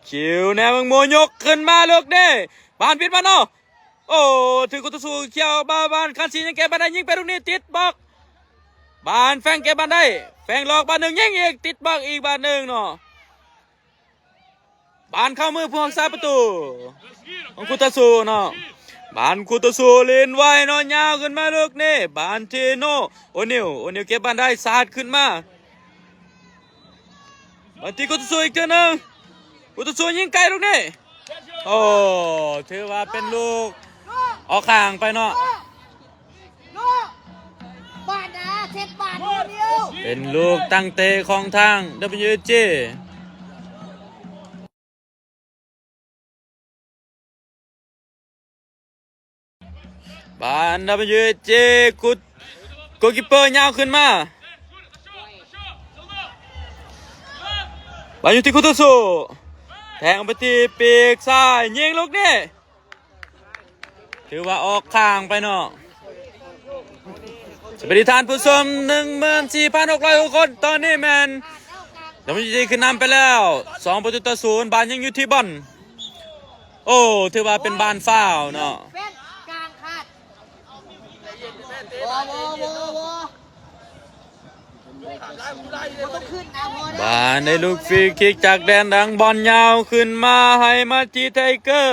ຄິວແນມເບິ່ງໝູ ຍົກຂຶ້ນມາລູກນີ້ ບານບິດມາເນາະ ໂອ້ ຖືກຄູ່ຕໍ່ສູ້ ເຂົ້າມາບານ ຄັນຊີຍັງເກັບມາໄດ້ ຍິງໄປລູກນີ້ຕິດບລັອກ ບານແຟງເກັບບານໄດ້ ແຟງຫຼອກບານໜຶ່ງ ຍິງອີກ ຕິດບລັອກອີກບານໜຶ່ງເນາະ ບານເຂົ້າມືຜູ້ຮັກສາປະຕູຂອງຄູ່ຕໍ່ສູ້ເນາະ ບານຄູ່ຕໍ່ສູ້ຫຼິ້ນໄວເນາະ ຍາວຂຶ້ນມາລູກນີ້ ບານທີ່ໂນ ໂອນິວ ໂອນິວເກັບບານໄດ້ ສາດຂຶ້ນມາ ມາທີ່ຄູ່ຕໍ່ສູ້ອີກເທື່ອໜຶ່ງ ຄູ່ຕໍ່ສູ້ຍິງໄກລູກນີ້ ໂອ້ ຖືວ່າເປັນລູກອອກຂ້າງໄປເນາະ ເປັນລູກຕັ້ງເຕະຂອງທາງ WG ບານ WG ກຸດ ໂກລກີເປີຍາວຂຶ້ນມາ ບານຢູ່ທີ່ຄູ່ຕໍ່ສູ້ ແທງໄປທີ່ປີກຊ້າຍ ຍິງລູກນີ້ ຖືວ່າອອກຂ້າງໄປເນາະ ສະບາຍດີທ່ານຜູ້ຊົມ ໜຶ່ງໝື່ນສີ່ພັນຫົກຮ້ອຍກວ່າຄົນ ຕອນນີ້ແມ່ນ WG ຂຶ້ນນຳໄປແລ້ວ ສອງປະຕູຕໍ່ສູນ ບານຍັງຢູ່ທີ່ບອນ ໂອ້ ຖືວ່າເປັນບານຟາວເນາະ ເປັນການຂາດ ບໍ່ ບໍ່ ບໍ່ ບໍ່ ບໍ່ຕ້ອງຂຶ້ນນະ ພໍແລ້ວ ບານໄດ້ລູກຟຣີຄິກຈາກແດນຫຼັງ ບອນຍາວຂຶ້ນມາໃຫ້ມາທີ່ໄທເກີ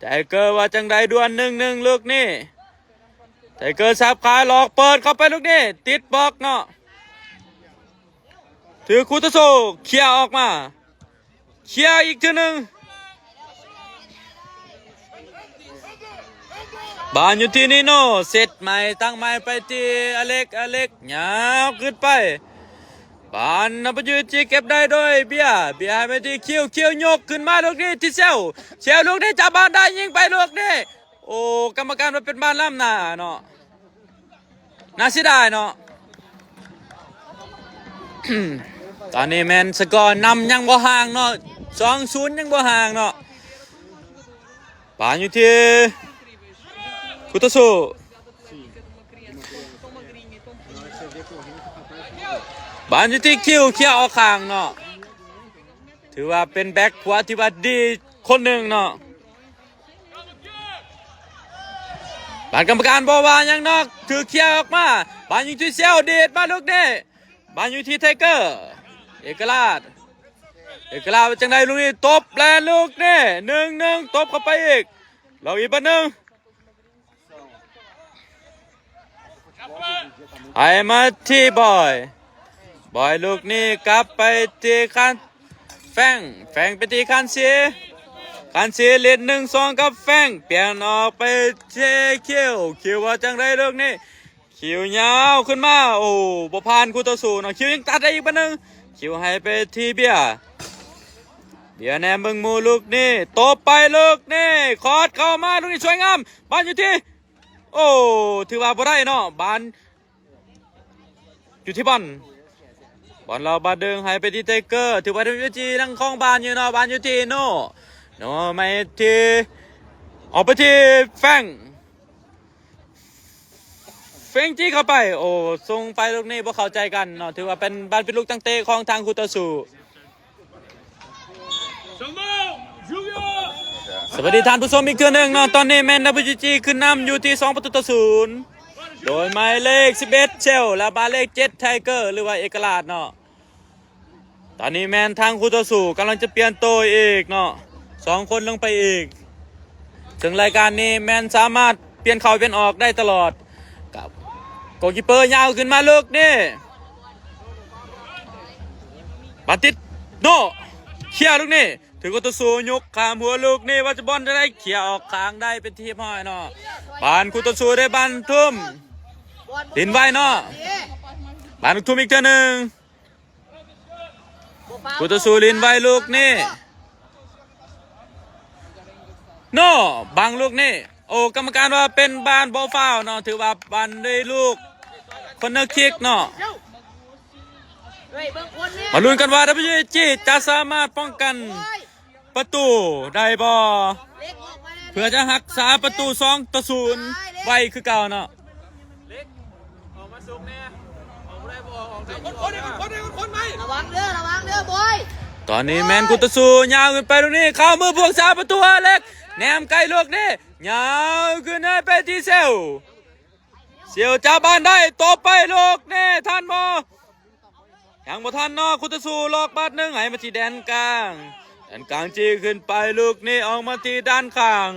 ໄທເກີວ່າຈັ່ງໃດ ດວນ ໜຶ່ງໜຶ່ງ ລູກນີ້ ໄທເກີສັບຂາຫຼອກເປີດເຂົ້າໄປລູກນີ້ ຕິດບລັອກເນາະ ຖືກຄູ່ຕໍ່ສູ້ເຄຍອອກມາ ເຄຍອີກເທື່ອໜຶ່ງ ບານຢູ່ທີ່ນີໂນ ເຊັດໃໝ່ ຕັ້ງໃໝ່ໄປທີ່ອາເລັກ ອາເລັກຍາວຂຶ້ນໄປ ບານນຳໄປຢູ່ທີ່ ເກັບໄດ້ໂດຍເບຍ ເບຍໃຫ້ໄປທີ່ຄິວ ຄິວຍົກຂຶ້ນມາລູກນີ້ທີ່ເຊວ ເຊວລູກນີ້ຈັບບານໄດ້ ຍິງໄປລູກນີ້ ໂອ້ ກຳມະການວ່າເປັນບານລ້ຳໜ້າເນາະ ໜ້າເສຍດາຍເນາະ ຕອນນີ້ແມ່ນສະກໍນຳຍັງບໍ່ຫ່າງເນາະ ສອງສູນ ຍັງບໍ່ຫ່າງເນາະ ບານຢູ່ທີ່ຄູ່ຕໍ່ສູ້ ບານຢູ່ທີ່ຄິວ ເຄຍອອກຂ້າງເນາະ ຖືວ່າເປັນແບັກຂວາທີ່ວ່າດີຄົນໜຶ່ງເນາະ ບານກຳມະການບໍ່ວ່າຫຍັງເນາະ ຖືກເຄຍອອກມາ ບານຢູ່ທີ່ເຊວ ດີດມາລູກນີ້ ບານຢູ່ທີ່ໄທເກີ ເອກະລາດ ເອກະລາດວ່າຈັ່ງໃດລູກນີ້ ຕົບແລ່ນລູກນີ້ ໜຶ່ງໜຶ່ງ ຕົບເຂົ້າໄປອີກ ລອກອີກບານໜຶ່ງ ໃຫ້ມາທີ່ບອຍ ບອຍລູກນີ້ກັບໄປທີ່ຄັນ ແຟງ ແຟງໄປທີ່ຄັນຊີ ຄັນຊີຫຼິ້ນໜຶ່ງສອງກັບແຟງ ປ່ຽນອອກໄປທີ່ຄິວ ຄິວວ່າຈັ່ງໃດລູກນີ້ ຄິວຍາວຂຶ້ນມາ ໂອ້ ບໍ່ຜ່ານຄູ່ຕໍ່ສູ້ເນາະ ຄິວຍັງຕັດໄດ້ອີກບາດໜຶ່ງ ຄິວໃຫ້ໄປທີ່ເບຍ ເບຍແນມເບິ່ງໝູ່ລູກນີ້ ຕົບໄປລູກນີ້ ຄອດເຂົ້າມາລູກນີ້ສວຍງາມ ບານຢູ່ທີ່ ໂອ້ ຖືວ່າບໍ່ໄດ້ເນາະ ບານຢູ່ທີ່ບອນ ບອນລາວບາດດຶງໃຫ້ໄປທີ່ໄທເກີ ຖືວ່າເປັນວິທີທາງຂອງບານຢູ່ເນາະ ບານຢູ່ທີ່ໂນ ໂນໃຫ້ທີ່ ອອກໄປທີ່ແຟງ ເຟັງຈີ້ເຂົ້າໄປ ໂອ້ ສົ່ງໄປລູກນີ້ບໍ່ເຂົ້າໃຈກັນເນາະ ຖືວ່າເປັນບານເປັນລູກຕັ້ງເຕະຂອງທາງຄູ່ຕໍ່ສູ້. ສະບາຍດີທ່ານຜູ້ຊົມອີກເທື່ອໜຶ່ງເນາະ. ຕອນນີ້ແມ່ນ WG ຂຶ້ນນຳຢູ່ທີ່ສອງປະຕູຕໍ່ສູນ ໂດຍໝາຍເລກສິບເອັດ ເຊວ ແລະ ໝາຍເລກເຈັດ ໄທເກີ ຫຼືວ່າເອກະລາດເນາະ. ຕອນນີ້ແມ່ນທາງຄູ່ຕໍ່ສູ້ກຳລັງຈະປ່ຽນໂຕອີກເນາະ ສອງຄົນລົງໄປອີກ. ເຊິ່ງລາຍການນີ້ແມ່ນສາມາດປ່ຽນເຂົ້າປ່ຽນອອກໄດ້ຕະຫຼອດ. ກັບໂກລຄີບເປີຍາວຂຶ້ນມາລູກນີ້ ບານຕິດໂນ ເຄຍລູກນີ້ ຖືກຄູ່ຕໍ່ສູ້ຍົກຂ້າມຫົວລູກນີ້ ວ່າຈະບອນຈະໄດ້ເຄຍອອກຂ້າງໄດ້ເປັນທີ່ຮຽບຮ້ອຍເນາະ. ບານຄູ່ຕໍ່ສູ້ໄດ້ບານທຸ່ມ ຫຼິ້ນໄວເນາະ ບານທຸ່ມອີກເທື່ອໜຶ່ງ. ຄູ່ຕໍ່ສູ້ຫຼິ້ນໄວລູກນີ້ ໂນ ບັງລູກນີ້. ໂອ້ ກຳມະການວ່າເປັນບານບໍ່ຟາວເນາະ ຖືວ່າບານໄດ້ລູກຄອນເນີຄິກເນາະ. ມາລຸ້ນກັນວ່າ WG ຈະສາມາດປ້ອງກັນ ປະຕູໄດ້ບໍ່ ເພື່ອຈະຮັກສາປະຕູສອງຕໍ່ສູນໄວ້ຄືເກົ່າເນາະ. ລະວັງເດີ ລະວັງເດີ ບອຍ. ຕອນນີ້ແມ່ນຄູ່ຕໍ່ສູ້ຍາວຂຶ້ນໄປລູກນີ້ ເຂົ້າມືພວກສາປະຕູ ອາເລັກ ແນມໄກລູກນີ້ ຍາວຂຶ້ນໃຫ້ໄປທີ່ເຊວ ເຊວຈັບບານໄດ້ ຕົບໄປລູກນີ້ ທັນບໍ່? ຍັງບໍ່ທັນເນາະ ຄູ່ຕໍ່ສູ້ລັອກບາດໜຶ່ງ ໃຫ້ມາທີ່ແດນກາງ ແດນກາງຈີ້ຂຶ້ນໄປລູກນີ້ ອອກມາທີ່ດ້ານຂ້າງ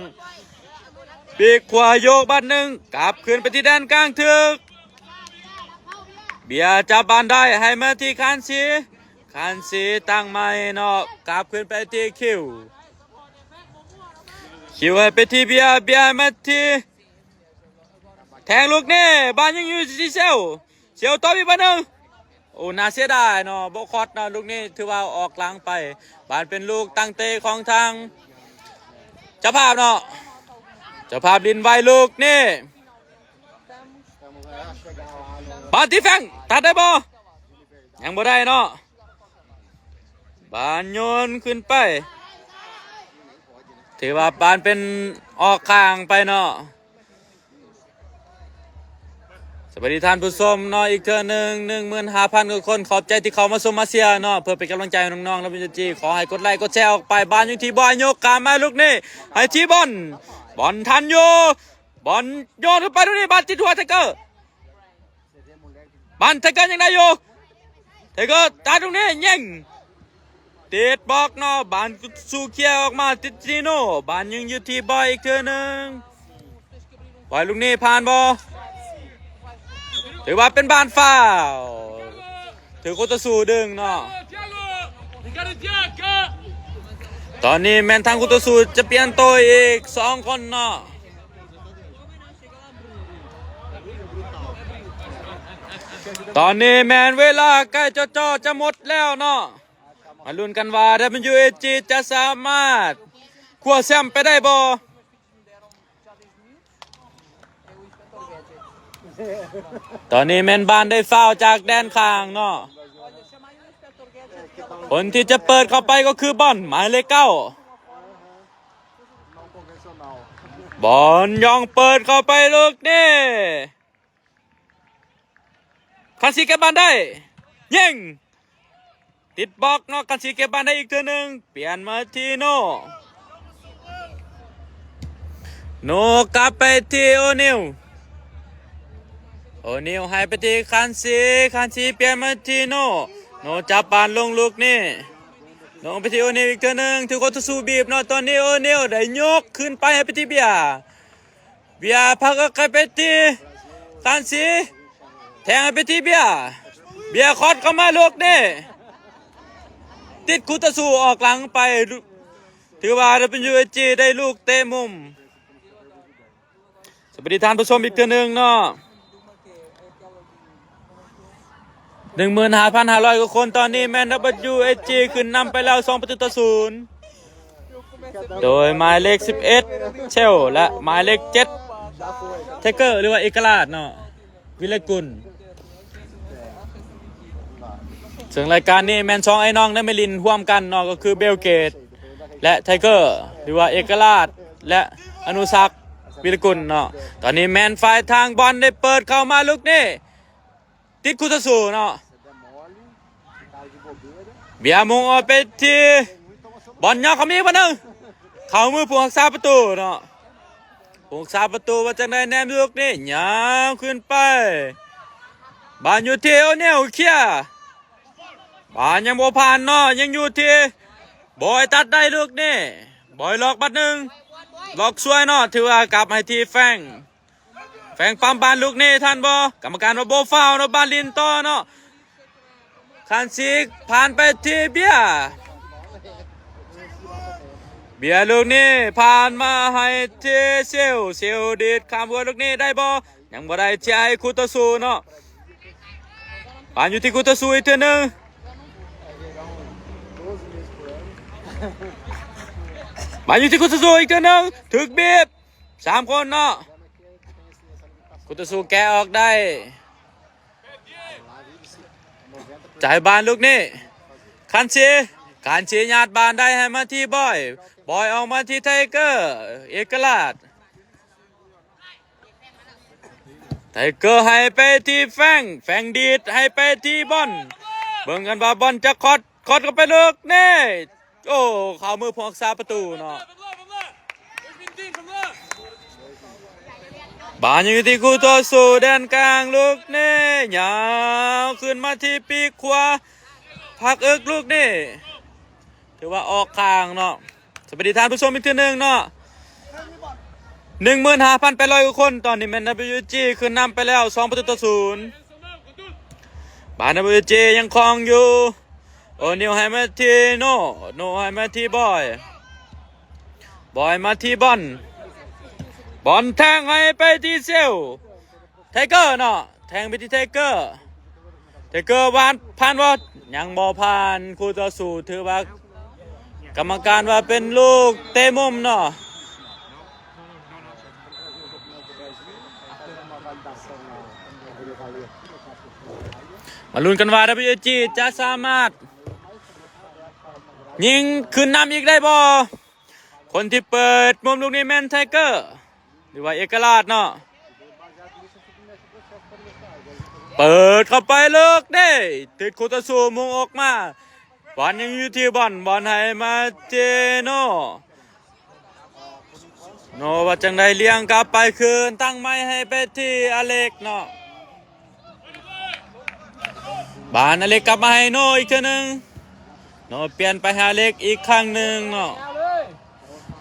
ປີກຂວາໂຍກບາດໜຶ່ງ ກັບຄືນໄປທີ່ແດນກາງ ຖືກເບຍຈັບບານໄດ້ ໃຫ້ມາທີ່ຄານຊີ ຄານຊີຕັ້ງໃໝ່ເນາະ ກັບຄືນໄປທີ່ຄິວ ຄິວໃຫ້ໄປທີ່ເບຍ ເບຍໃຫ້ມາທີ່ ແທງລູກນີ້ ບານຍັງຢູ່ທີ່ເຊວ ເຊວຕໍ່ອີກບານໜຶ່ງ. ໂອ້ ໜ້າເສຍດາຍເນາະ ບໍ່ຄອດເນາະ ລູກນີ້ຖືວ່າອອກຫຼັງໄປ. ບານເປັນລູກຕັ້ງເຕະຂອງທາງເຈົ້າພາບເນາະ ເຈົ້າພາບຫຼິ້ນໄວລູກນີ້ ບານຕິດແຟງ ຕັດໄດ້ບໍ່? ຍັງບໍ່ໄດ້ເນາະ ບານໂຍນຂຶ້ນໄປ ຖືວ່າບານເປັນອອກຂ້າງໄປເນາະ. ສະບາຍດີທ່ານຜູ້ຊົມເນາະ ອີກເທື່ອໜຶ່ງ ໜຶ່ງໝື່ນຫ້າພັນກວ່າຄົນ ຂອບໃຈທີ່ເຂົ້າມາຊົມມາເຊຍເນາະ ເພື່ອເປັນກຳລັງໃຈໃຫ້ນ້ອງໆ ແລະ ເປັນຈິ ຂໍໃຫ້ກົດໄລກົດແຊອອກໄປ. ບານຢູ່ທີ່ບອຍ ຍົກຂ້າມມາລູກນີ້ ໃຫ້ທີ່ບອນ ບອນທັນຢູ່ ບອນໂຍນເຂົ້າໄປລູກນີ້ ບານຕິດຫົວໄທເກີ ບານໄທເກີຍັງໄດ້ຢູ່ ໄທເກີຕັດຕົງນີ້ ຍິງ ຕິດບລັອກເນາະ ບານສູ່ເຄຍອອກມາຕິດຈີໂນ ບານຍັງຢູ່ທີ່ບອຍອີກເທື່ອໜຶ່ງ ບອຍລູກນີ້ຜ່ານບໍ່? ຖືວ່າເປັນບານຟາວ ຖືກຄູ່ຕໍ່ສູ້ດຶງເນາະ. ຕອນນີ້ແມ່ນທາງຄູ່ຕໍ່ສູ້ຈະປ່ຽນໂຕອີກສອງຄົນເນາະ. ຕອນນີ້ແມ່ນເວລາໃກ້ຈໍ່ໆຈະໝົດແລ້ວເນາະ ມາລຸ້ນກັນວ່າ WG ຈະສາມາດຄວ້າແຊມໄປໄດ້ບໍ່? ຕອນນີ້ແມ່ນບານໄດ້ຟາວຈາກແດນຂ້າງເນາະ ຄົນທີ່ຈະເປີດເຂົ້າໄປກໍຄືບອນ ໝາຍເລກເກົ້າ ບອນຢອງເປີດເຂົ້າໄປລູກນີ້ ຄັນຊີເກັບບານໄດ້ ຍິງ ຕິດບລັອກເນາະ ຄັນຊີເກັບບານໄດ້ອີກເທື່ອໜຶ່ງ ປ່ຽນມາທີ່ໂນ ໂນກັບໄປທີ່ໂອນິວ ໂອນິວໃຫ້ໄປທີ່ຄັນຊີ ຄັນຊີປ່ຽນມາທີ່ໂນ ໂນຈັບບານລົງລູກນີ້ ລົງໄປທີ່ໂອນິວອີກເທື່ອໜຶ່ງ ຖືກຄູ່ຕໍ່ສູ້ບີບເນາະ ຕອນນີ້ໂອນິວໄດ້ຍົກຂຶ້ນໄປໃຫ້ໄປທີ່ເບຍ ເບຍພັກໃຫ້ໄປທີ່ຄັນຊີ ແທງໃຫ້ໄປທີ່ເບຍ ເບຍຄອດເຂົ້າມາລູກນີ້ ຕິດຄູ່ຕໍ່ສູ້ອອກຫຼັງໄປ ຖືວ່າ WG ໄດ້ລູກເຕະມຸມ. ສະບາຍດີທ່ານຜູ້ຊົມອີກເທື່ອໜຶ່ງເນາະ ໜຶ່ງໝື່ນຫ້າພັນຫ້າຮ້ອຍກວ່າຄົນ ຕອນນີ້ແມ່ນ WG ຂຶ້ນນຳໄປແລ້ວສອງປະຕູຕໍ່ສູນ ໂດຍໝາຍເລກສິບເອັດ ເຊວ ແລະ ໝາຍເລກເຈັດ ໄທເກີ ຫຼືວ່າເອກະລາດເນາະ ວິລະກຸນ. ເຊິ່ງລາຍການນີ້ແມ່ນສອງອ້າຍນ້ອງໄດ້ມາຫຼິ້ນຮ່ວມກັນເນາະ ກໍຄືເບວເກດ ແລະ ໄທເກີ ຫຼືວ່າເອກະລາດ ແລະ ອະນຸສັກ ວິລະກຸນເນາະ. ຕອນນີ້ແມ່ນຝ່າຍທາງບອນໄດ້ເປີດເຂົ້າມາລູກນີ້ ຕິດຄູ່ຕໍ່ສູ້ເນາະ ເບຍມຸງອອກໄປທີ່ ບອນຍອກເຂົ້າມາອີກບານໜຶ່ງ ເຂົ້າມືຜູ້ຮັກສາປະຕູເນາະ. ຜູ້ຮັກສາປະຕູວ່າຈັ່ງໃດ ແນມລູກນີ້ ຍາວຂຶ້ນໄປ. ບານຢູ່ທີ່ໂອເນວ ເຄຍ. ບານຍັງບໍ່ຜ່ານເນາະ, ຍັງຢູ່ທີ່ບອຍ ຕັດໄດ້ລູກນີ້. ບອຍລັອກບັດໜຶ່ງ, ລັອກສວຍເນາະ, ຖືວ່າກັບໃຫ້ທີ່ແຟງ. ແຟງປ້ຳບານລູກນີ້ທັນບໍ່? ກຳມະການວ່າບໍ່ຟາວເນາະ, ບານຫຼິ້ນຕໍ່ເນາະ. ຄັນຊີຜ່ານໄປທີ່ເບຍ. ເບຍລູກນີ້ຜ່ານມາໃຫ້ທີ່ເຊວ, ເຊວດີດຂ້າມຫົວລູກນີ້ໄດ້ບໍ່? ຍັງບໍ່ໄດ້ ທີ່ໃຫ້ຄູ່ຕໍ່ສູ້ເນາະ. ບານຢູ່ທີ່ຄູ່ຕໍ່ສູ້ອີກເທື່ອໜຶ່ງ. ບານຢູ່ທີ່ຄູ່ຕໍ່ສູ້ອີກເທື່ອໜຶ່ງ. ຖືກບີບ ສາມຄົນເນາະ. ຄູ່ຕໍ່ສູ້ແກະອອກໄດ້. ຈ່າຍບານລູກນີ້. ຄັນຊີ, ຄັນຊີຍາດບານໄດ້ໃຫ້ມາທີ່ບອຍ. ບອຍອອກມາທີ່ໄທເກີ, ເອກະລາດ. ໄທເກີໃຫ້ໄປທີ່ແຟງ, ແຟງດີດໃຫ້ໄປທີ່ບອນ. ເບິ່ງກັນວ່າບອນຈະຄອດ, ຄອດເຂົ້າໄປລູກນີ້. ໂອ້ ເຂົ້າມືຜູ້ຮັກສາປະຕູເນາະ. ບານຍັງຢູ່ທີ່ຄູ່ຕໍ່ສູ້ແດນກາງລູກນີ້. ຍາວຂຶ້ນມາທີ່ປີກຂວາ. ພັກເອິກລູກນີ້. ຖືວ່າອອກຂ້າງເນາະ. ສະບາຍດີທ່ານຜູ້ຊົມອີກເທື່ອໜຶ່ງເນາະ. ໜຶ່ງໝື່ນຫ້າພັນແປດຮ້ອຍກວ່າຄົນ. ຕອນນີ້ແມ່ນ WG ຂຶ້ນນຳໄປແລ້ວ ສອງປະຕູຕໍ່ສູນ. ບານ WG ຍັງຄອງຢູ່. ໂອນິວໃຫ້ມາທີ່ໂນ, ໂນໃຫ້ມາທີ່ບອຍ. ບອຍມາທີ່ບອນ. ບອນແທງໃຫ້ໄປທີ່ເຊວ. ໄທເກີເນາະ, ແທງໄປທີ່ໄທເກີ. ໄທເກີວານຜ່ານບໍ່? ຍັງບໍ່ຜ່ານ. ຄູ່ຕໍ່ສູ້ຖືວ່າກຳມະການວ່າເປັນລູກເຕະມຸມເນາະ. ມາລຸ້ນກັນວ່າ WG ຈະສາມາດຍິງຂຶ້ນນຳອີກໄດ້ບໍ່? ຄົນທີ່ເປີດມຸມລູກນີ້ແມ່ນໄທເກີ ຫຼືວ່າເອກະລາດເນາະ. ເປີດເຂົ້າໄປເລິກເດ້, ຕິດຄູ່ຕໍ່ສູ້ມຸງອອກມາ. ບອນຍັງຢູ່ທີ່ບອນ, ບອນໃຫ້ມາເຈໂນ. ໂນວ່າຈັ່ງໃດ, ລ້ຽງກັບໄປຄືນ, ຕັ້ງໃໝ່ໃຫ້ໄປທີ່ອາເລັກເນາະ. ບານອາເລັກກັບມາໃຫ້ໂນອີກເທື່ອໜຶ່ງ. ໂນປ່ຽນໄປຫາອາເລັກອີກຄັ້ງໜຶ່ງເນາະ.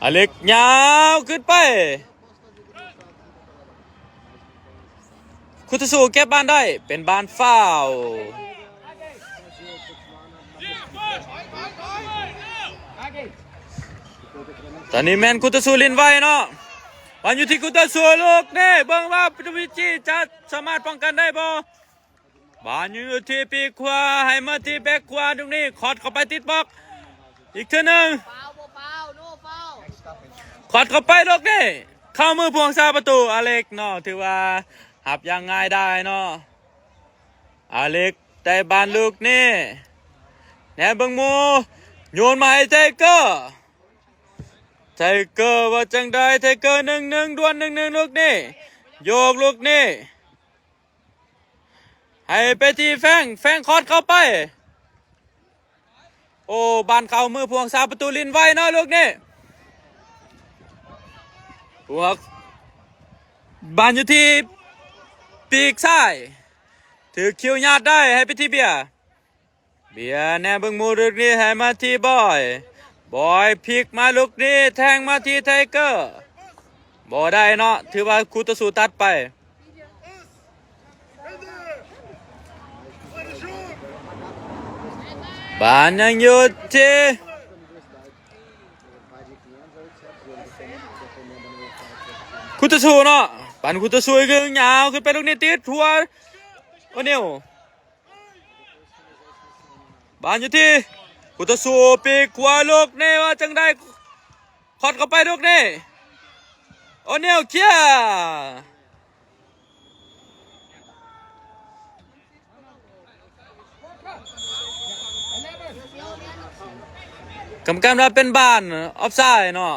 ອາເລັກຍາວຂຶ້ນໄປ. ຄຸຕະຊູເກັບບານໄດ້, ເປັນບານຟາວ. ຕອນນີ້ແມ່ນຄຸຕະຊູຫຼິ້ນໄວເນາະ. ບານຢູ່ທີ່ຄຸຕະຊູລູກນີ້, ເບິ່ງວ່າ WG ຈະສາມາດປ້ອງກັນໄດ້ບໍ່? ບານຢູ່ທີ່ປີກຂວາ, ໃຫ້ມາທີ່ແບັກຂວາ, ລູກນີ້ຄອດເຂົ້າໄປຕິດບລັອກ. ອີກເທື່ອໜຶ່ງ. ຄອດເຂົ້າໄປລູກນີ້, ເຂົ້າມືຜູ້ຮັກສາປະຕູອາເລັກເນາະ, ຖືວ່າຮັບຢ່າງງ່າຍດາຍເນາະ. ອາເລັກໄດ້ບານລູກນີ້, ແນມເບິ່ງໝູ່, ໂຍນມາໃຫ້ໄທເກີ. ໄທເກີວ່າຈັ່ງໃດ? ໄທເກີໜຶ່ງໜຶ່ງ, ດວນໜຶ່ງໜຶ່ງ, ລູກນີ້, ໂຍກລູກນີ້. ໃຫ້ໄປທີ່ແຟງ, ແຟງຄອດເຂົ້າໄປ. ໂອ້, ບານເຂົ້າມືຜູ້ຮັກສາປະຕູຫຼິ້ນໄວເນາະລູກນີ້. ພວກ ບານຢູ່ທີ່ປີກຊ້າຍ, ຖືກຄິວຍາດໄດ້, ໃຫ້ໄປທີ່ເບຍ. ເບຍແນມເບິ່ງໝູ່ລູກນີ້, ໃຫ້ມາທີ່ບອຍ. ບອຍພິກມາລູກນີ້, ແທງມາທີ່ໄທເກີ. ບໍ່ໄດ້ເນາະ, ຖືວ່າຄູ່ຕໍ່ສູ້ຕັດໄປ. ບານຍັງຢູ່ທີ່ຄູ່ຕໍ່ສູ້ເນາະ, ປັນຄູ່ຕໍ່ສູ້ຄືຍາວຂຶ້ນໄປ, ລູກນີ້ຕິດຫົວໂອນິວ. ບານຢູ່ທີ່ຄູ່ຕໍ່ສູ້ປີກຂວາ, ລູກນີ້ວ່າຈັ່ງໃດ? ຄອດເຂົ້າໄປລູກນີ້, ໂອນິວເຄຍ. ກຳມະການວ່າເປັນບານອອບໄຊເນາະ.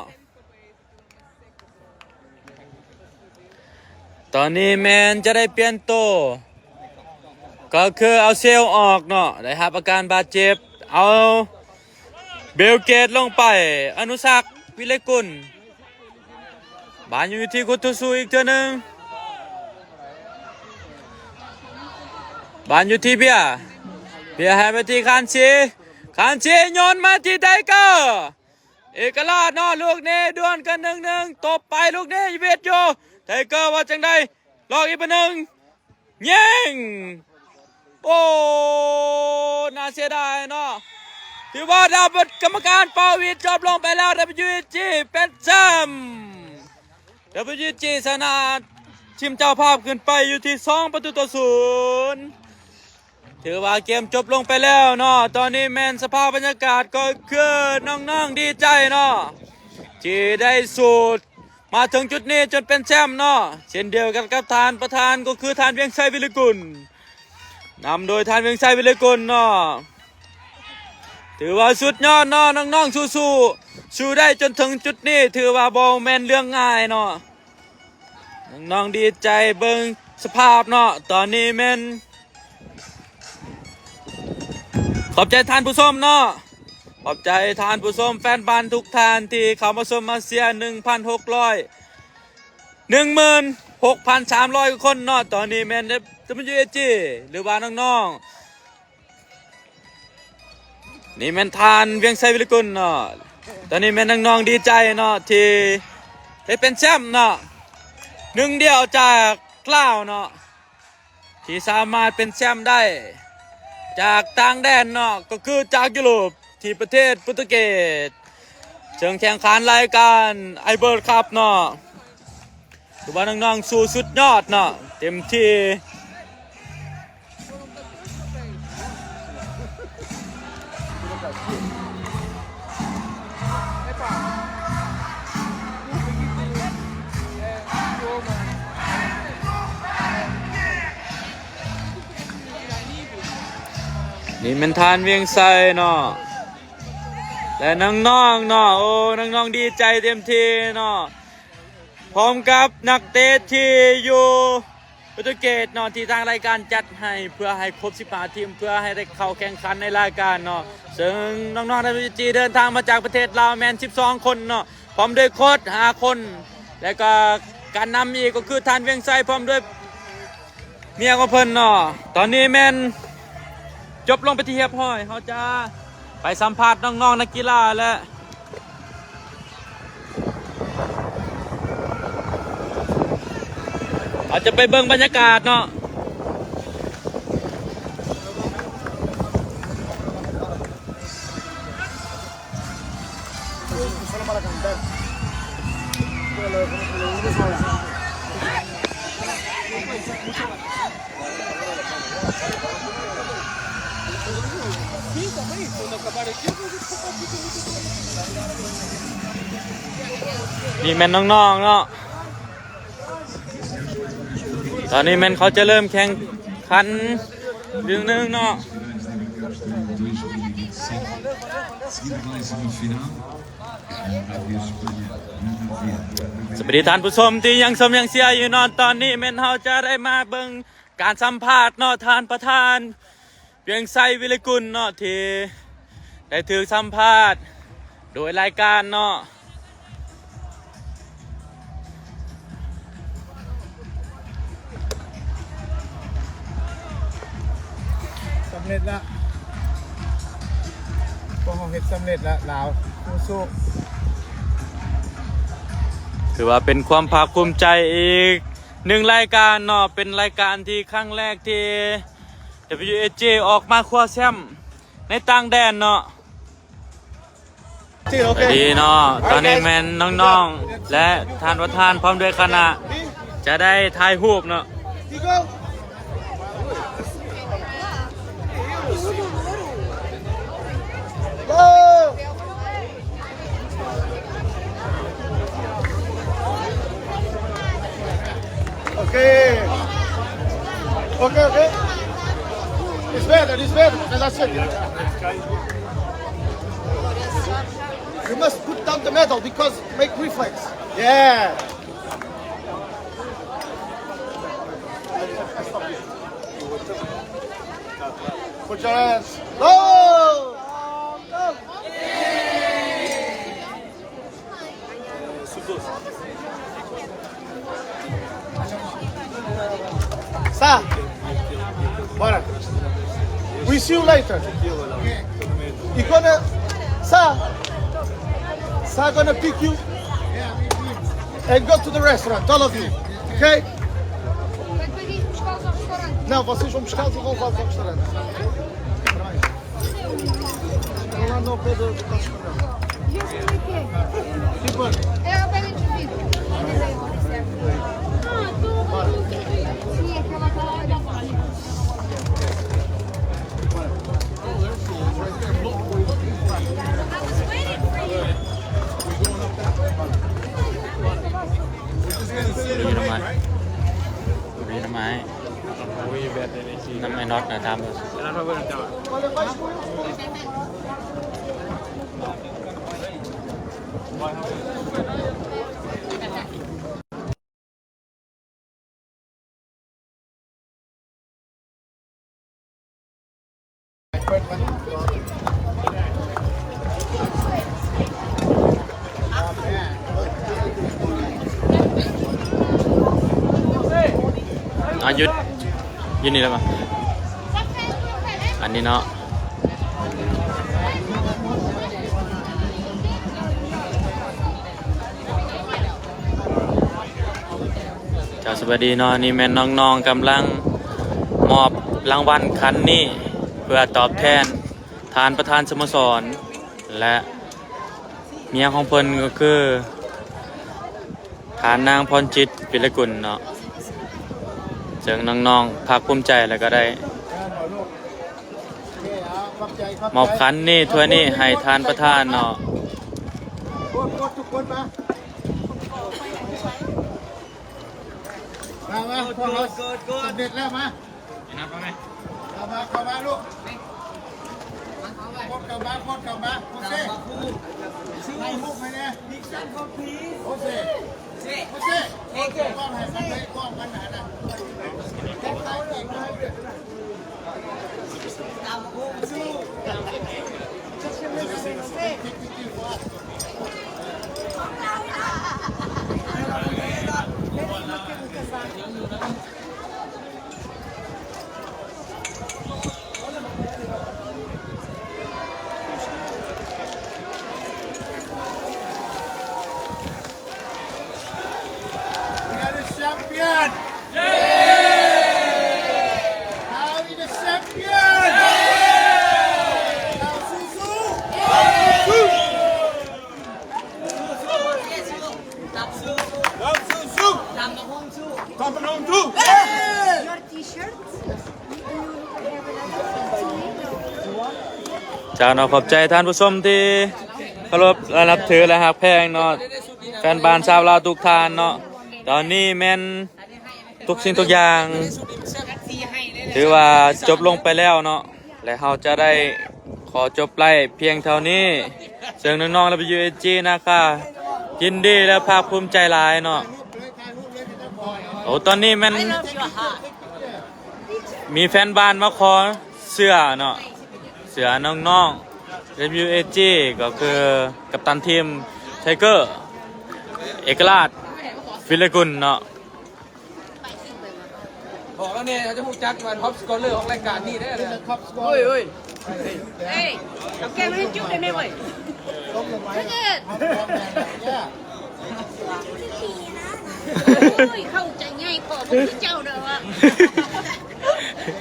ຕອນນີ້ແມ່ນຈະໄດ້ປ່ຽນໂຕ, ກໍຄືເອົາເຊວອອກເນາະ, ໄດ້ຮັບອາການບາດເຈັບ. ເອົາເບວເກດລົງໄປ, ອະນຸສັກ ວິໄລກຸນ ບານຢູ່ທີ່ຄຸດທູຊູອີກເທື່ອໜຶ່ງ ບານຢູ່ທີ່ເບຍ ເບຍໃຫ້ໄປທີ່ຄານຊີ ຄານຊີໂຍນມາທີ່ໄທເກີ ເອກະລາດເນາະ ລູກນີ້ດວນກັນໜຶ່ງໜຶ່ງ ຕົບໄປລູກນີ້ ເວດຢູ່ ໄທເກີວ່າຈັ່ງໃດ ລອກອີກບານໜຶ່ງ ຍິງ ໂອ້ ໜ້າເສຍດາຍເນາະ ຖືວ່າດາວກຳມະການເປົ່າຫວີດຈົບລົງໄປແລ້ວ ດັບເບິນຢູເອສຈີ ເປັນແຊ້ມ ດັບເບິນຢູເອສຈີ ຊະນະທີມເຈົ້າພາບຂຶ້ນໄປຢູ່ທີ່ສອງປະຕູຕໍ່ສູນ ຖືວ່າເກມຈົບລົງໄປແລ້ວເນາະ ຕອນນີ້ແມ່ນສະພາບບັນຍາກາດກໍຄືນ້ອງໆດີໃຈເນາະ ທີ່ໄດ້ສູ້ມາເຖິງຈຸດນີ້ຈົນເປັນແຊ້ມເນາະ ເຊັ່ນດຽວກັນກັບທ່ານປະທານ ກໍຄືທ່ານ ວຽງໄຊ ວິໄລກຸນ ນຳໂດຍທ່ານ ວຽງໄຊ ວິໄລກຸນເນາະ ຖືວ່າສຸດຍອດເນາະ ນ້ອງໆສູ້ໆ ສູ້ໄດ້ຈົນເຖິງຈຸດນີ້ ຖືວ່າບໍ່ແມ່ນເລື່ອງງ່າຍເນາະ ນ້ອງໆດີໃຈເບິ່ງສະພາບເນາະ ຕອນນີ້ແມ່ນ ຂອບໃຈທ່ານຜູ້ຊົມເນາະ ຂອບໃຈທ່ານຜູ້ຊົມ ແຟນບານທຸກທ່ານທີ່ເຂົ້າມາຊົມມາເຊຍ ໜຶ່ງພັນຫົກຮ້ອຍ ໜຶ່ງໝື່ນຫົກພັນສາມຮ້ອຍກວ່າຄົນເນາະ ຕອນນີ້ແມ່ນ ດັບເບິນຢູເອສຈີ ຫຼືວ່ານ້ອງໆ ນີ້ແມ່ນທ່ານ ວຽງໄຊ ວິໄລກຸນເນາະ ຕອນນີ້ແມ່ນນ້ອງໆດີໃຈເນາະ ທີ່ໄດ້ເປັນແຊ້ມເນາະ ໜຶ່ງດຽວຈາກລາວເນາະ ທີ່ສາມາດເປັນແຊ້ມໄດ້ຈາກຕ່າງແດນເນາະ ກໍຄືຈາກຢູໂຣບ ທີ່ປະເທດໂປຣຕຸເກດ ເຊິ່ງແຂ່ງຂັນລາຍການ Iber Cup ເນາະ ຖືວ່ານ້ອງໆສູ້ສຸດຍອດເນາະ ເຕັມທີ່. ນີ້ແມ່ນທ່ານ ວຽງໄຊ ເນາະ ແລະ ນ້ອງໆເນາະ ໂອ້ ນ້ອງໆດີໃຈເຕັມທີ່ເນາະ ພ້ອມກັບນັກເຕະທີ່ຢູ່ໂປຣຕຸເກດເນາະ ທີ່ທາງລາຍການຈັດໃຫ້ ເພື່ອໃຫ້ຄົບສິບຫ້າທີມ ເພື່ອໃຫ້ໄດ້ເຂົ້າແຂ່ງຂັນໃນລາຍການເນາະ ເຊິ່ງນ້ອງໆ ໃນ NWG ເດີນທາງມາຈາກປະເທດລາວແມ່ນສິບສອງຄົນເນາະ ພ້ອມດ້ວຍໂຄດຫ້າຄົນ ແລະ ກໍການນຳອີກກໍຄືທ່ານ ວຽງໄຊ ພ້ອມດ້ວຍ ເມຍຂອງເພິ່ນເນາະ ຕອນນີ້ແມ່ນຈົບລົງເປັນທີ່ຮຽບຮ້ອຍ ເຮົາຈະໄປສຳພາດນ້ອງໆນັກກິລາ ແລະ ເຮົາຈະໄປເບິ່ງບັນຍາກາດເນາະ. ນີ້ແມ່ນນ້ອງໆເນາະ. ຕອນນີ້ແມ່ນເຂົາຈະເລີ່ມແຂ່ງຂັນເລື່ອງໜຶ່ງເນາະ. ສະບາຍດີທ່ານຜູ້ຊົມທີ່ຍັງຊົມຍັງເຊຍຢູ່ເນາະ. ຕອນນີ້ແມ່ນເຮົາຈະໄດ້ມາເບິ່ງການສຳພາດເນາະ ທ່ານປະທານ ວຽງໄຊ ວິໄລກຸນເນາະ ທີ່ໄດ້ຖືກສຳພາດໂດຍລາຍການເນາະ. ສຳເລັດລະ ພວກເຮົາເຮັດສຳເລັດລະ ລາວ ສູ້ໆ. ຖືວ່າເປັນຄວາມພາກພູມໃຈອີກໜຶ່ງລາຍການເນາະ ເປັນລາຍການທີ່ຄັ້ງແລກທີ່ WSJ ອອກມາຄວ້າແຊ້ມໃນຕ່າງແດນເນາະ. ດີເນາະ ຕອນນີ້ແມ່ນນ້ອງໆ ແລະ ທ່ານປະທານພ້ອມດ້ວຍຄະນະ ຈະໄດ້ຖ່າຍຮູບເນາະ. Okay. Okay, okay. It's better, it's better. That's it. You must put down the medal because make reflex. Yeah. Put your hands. Go! Go! Sa, bora. We see you later. He gonna, Sa, Sa gonna pick you and go to the restaurant, all of you. Okay? Não, vocês vão buscá-los e vão levar-los ao restaurante. Vou lá no pé do, do Passos Coelho. Sim, bora. Read my, read my. ນຳໄອ້ນັອດນະ ຖາມເບິ່ງ. ອ່ະ ຢຸດ ຢຸດນີ້ໄດ້ປະ? ອັນນີ້ເນາະ. ເຈົ້າ ສະບາຍດີເນາະ, ນີ້ແມ່ນນ້ອງໆກຳລັງມອບລາງວັນຄັນນີ້ ເພື່ອຕອບແທນທ່ານປະທານສະໂມສອນ ແລະ ເມຍຂອງເພິ່ນກໍຄື ທ່ານນາງພອນຈິດ ວິລະກຸນເນາະ, ເຊິ່ງນ້ອງໆພາກພູມໃຈ ແລ້ວກໍໄດ້ມອບຂັນນີ້ ຖ້ວຍນີ້ໃຫ້ທ່ານປະທານເນາະ. ມາ ມາ ພວກເຮົາສຳເລັດແລ້ວ ມາ. ເຂົ້າມາ ເຂົ້າມາລູກ ໂຄດເຂົ້າມາ ໂຄດເຂົ້າມາ ໂອເຊ ຖ່າຍຮູບໃຫ້ແດ່ ໂອເຊ ໂອເຊ ໂອເຄ ກ້ອງໃຫ້ມັນໄດ້ ກ້ອງມັນຫັ້ນນະ We are the champion! Now we the champion! Now Suzu! Suzu! ເຈົ້າເນາະ ຂອບໃຈທ່ານຜູ້ຊົມທີ່ເຄົາລົບ ແລະ ນັບຖື ແລະ ຮັກແພງເນາະ, ແຟນບານຊາວລາວທຸກທ່ານເນາະ. ຕອນນີ້ແມ່ນທຸກສິ່ງທຸກຢ່າງຖືວ່າຈົບລົງໄປແລ້ວເນາະ. ແລະ ເຮົາຈະໄດ້ຂໍຈົບໄລຟ໌ພຽງເທົ່ານີ້, ເຊິ່ງນ້ອງໆ ດັບເບິນຢູເອຈີ ນາຄາ ຍິນດີ ແລະ ພາກພູມໃຈຫຼາຍເນາະ. ໂອ້ ຕອນນີ້ແມ່ນມີແຟນບານມາຂໍເສື້ອເນາະ, ເສື້ອນ້ອງໆ ດັບເບິນຢູເອຈີ ກໍຄືກັບຕັນທີມ ໄທເກີ ເອກະລາດ ວິລະກຸນເນາະ. ບອກແລ້ວແນ່ ເຂົາຈະຮູ້ຈັກວ່າ Top Scorer ຂອງລາຍການນີ້ເດ້. ເຮີ້ຍ ເຮີ້ຍ ເຮີ້ຍ ເອົາແກ້ມໃຫ້ຈຸໄດ້ແມ່ເວີ້ຍ. ເຮີ້ຍ ເຂົ້າໃຈງ່າຍພໍບໍ່ຄືເຈົ້າເດີວ່າ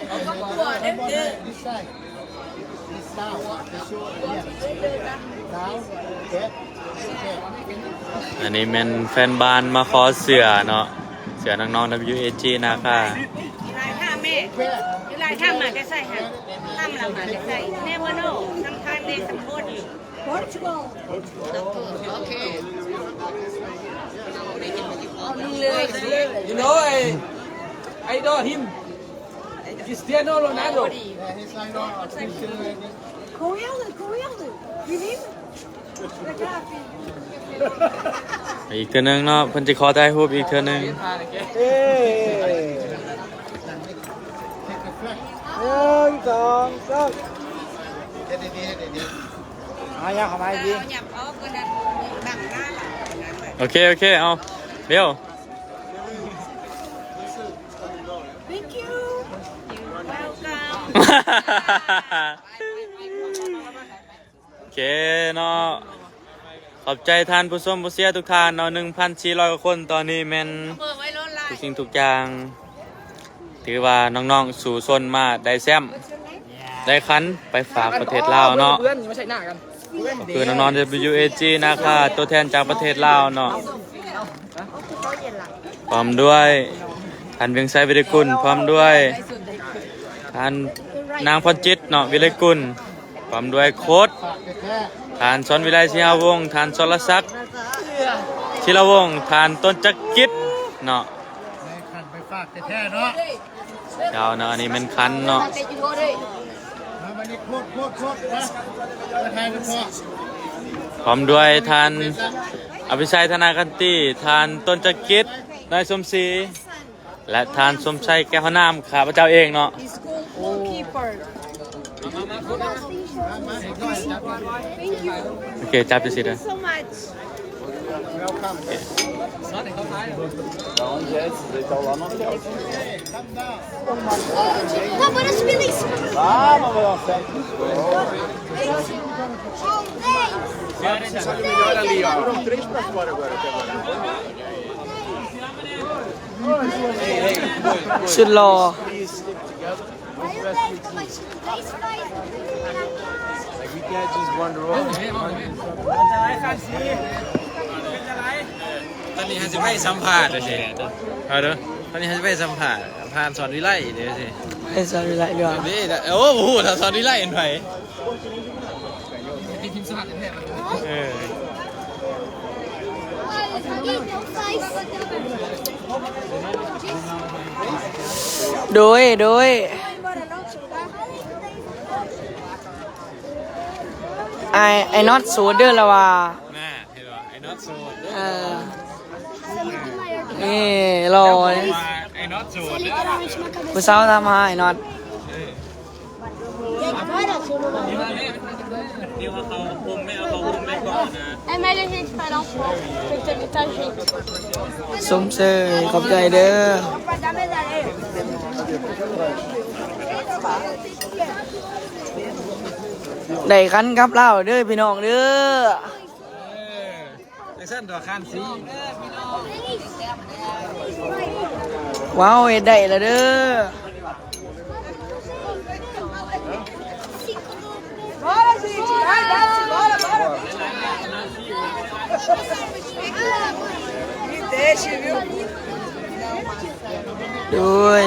ເອົາກັບຕົວເດີ. ອັນນີ້ແມ່ນແຟນບານມາຂໍເສື້ອເນາະ, ເສື້ອນ້ອງໆ ດັບເບິນຢູເອຈີ ນາຄາ. ຢູ່ຫຼາຍທ່າແມ່ ຢູ່ຫຼາຍທ່າມາແຕ່ໃສຫັ້ນ? ທ່າມລາວມາແຕ່ໃສ? Never know. Sometimes they support you. Portugal. Portugal. Okay. You know, I, I know him. Cristiano Ronaldo. Correndo, correndo. Menino. ອີກເທື່ອໜຶ່ງເນາະ, ເພິ່ນຊິຂໍຖ່າຍຮູບອີກເທື່ອໜຶ່ງ. ເອີ ໜຶ່ງ ສອງ ສາມ. ເອົາ ຫຍັບເຂົ້າມາອີກ. ໂອເຄ ໂອເຄ ເອົາ ເບວ. Thank you. Welcome. ໂອເຄເນາະ ຂອບໃຈທ່ານຜູ້ຊົມຜູ້ເຊຍທຸກທ່ານເນາະ ໜຶ່ງພັນສີ່ຮ້ອຍກວ່າຄົນ ຕອນນີ້ແມ່ນທຸກສິ່ງທຸກຢ່າງ ຖືວ່ານ້ອງໆສູ້ຊົນມາໄດ້ແຊ້ມ ໄດ້ຄັນໄປຝາກປະເທດລາວເນາະ ກໍຄືນ້ອງໆ WAG ນາຄາ ຕົວແທນຈາກປະເທດລາວເນາະ ພ້ອມດ້ວຍທ່ານວຽງໄຊ ວິໄລກຸນ ພ້ອມດ້ວຍທ່ານນາງພອນຈິດເນາະ ວິໄລກຸນ ພ້ອມດ້ວຍໂຄດ ທ່ານສອນວິໄລ ສີຫາວົງ ທ່ານສອນລະສັກ ທີລະວົງ ທ່ານຕົ້ນຈັກກິດເນາະ ໄດ້ຄັນໄປຝາກແທ້ໆເນາະ ເຈົ້າເນາະ ອັນນີ້ແມ່ນຄັນເນາະ ມາບັດນີ້ໂຄດ ໂຄດ ໂຄດ ມາ ມາຖ່າຍກັນພໍ້ ພ້ອມດ້ວຍທ່ານ ອະພິໄຊ ທະນາຄັນຕີ ທ່ານຕົ້ນຈັກກິດ ນາຍສົມສີ ແລະ ທ່ານສົມໄຊ ແກ້ວຫານາມ ຂ້າພະເຈົ້າເອງເນາະ He's goal-, goalkeeper. Thank you. ໂອເຄ ຈັບຈັ່ງຊີ້ເດີ so much. Não, parece belíssimo. Ah, mas vai dar certo. Melhor ali, ó. Foram três pra fora agora, até agora. ສຸດຫຼໍ່ ຕອນນີ້ເຮົາຊິໄປສຳພາດເດ້ ເອົາເດີ ຕອນນີ້ເຮົາຊິໄປສຳພາດ ທ່ານສອນວິໄລເດ້ ໄປສອນວິໄລດີກວ່າ ນີ້ ໂອ້ ບໍ່ຮູ້ທ່ານສອນວິໄລເປັນໃຜ. ເອີ ໂດຍ ໂດຍ ອ້າຍ ອ້າຍນອດໂສດເດີລະວ່າ ນະ ເຫັນບໍ່ ອ້າຍນອດໂສດເດີ ເອີ ນີ້ຫຼໍ່ ອ້າຍນອດໂສດເດີ ຜູ້ສາວຖາມຫາອ້າຍນອດ. Ai, mas a gente vai lá um pouco, porque teve muita gente. ຊົມເຊີຍ ຂອບໃຈເດີ ໄດ້ຄັນກັບລາວເດີພີ່ນ້ອງເດີ. ຈັ່ງຊັ້ນຕົວະ ຄານສີ ວ້າວ ເຮັດໄດ້ລະເດີ. ໂດຍ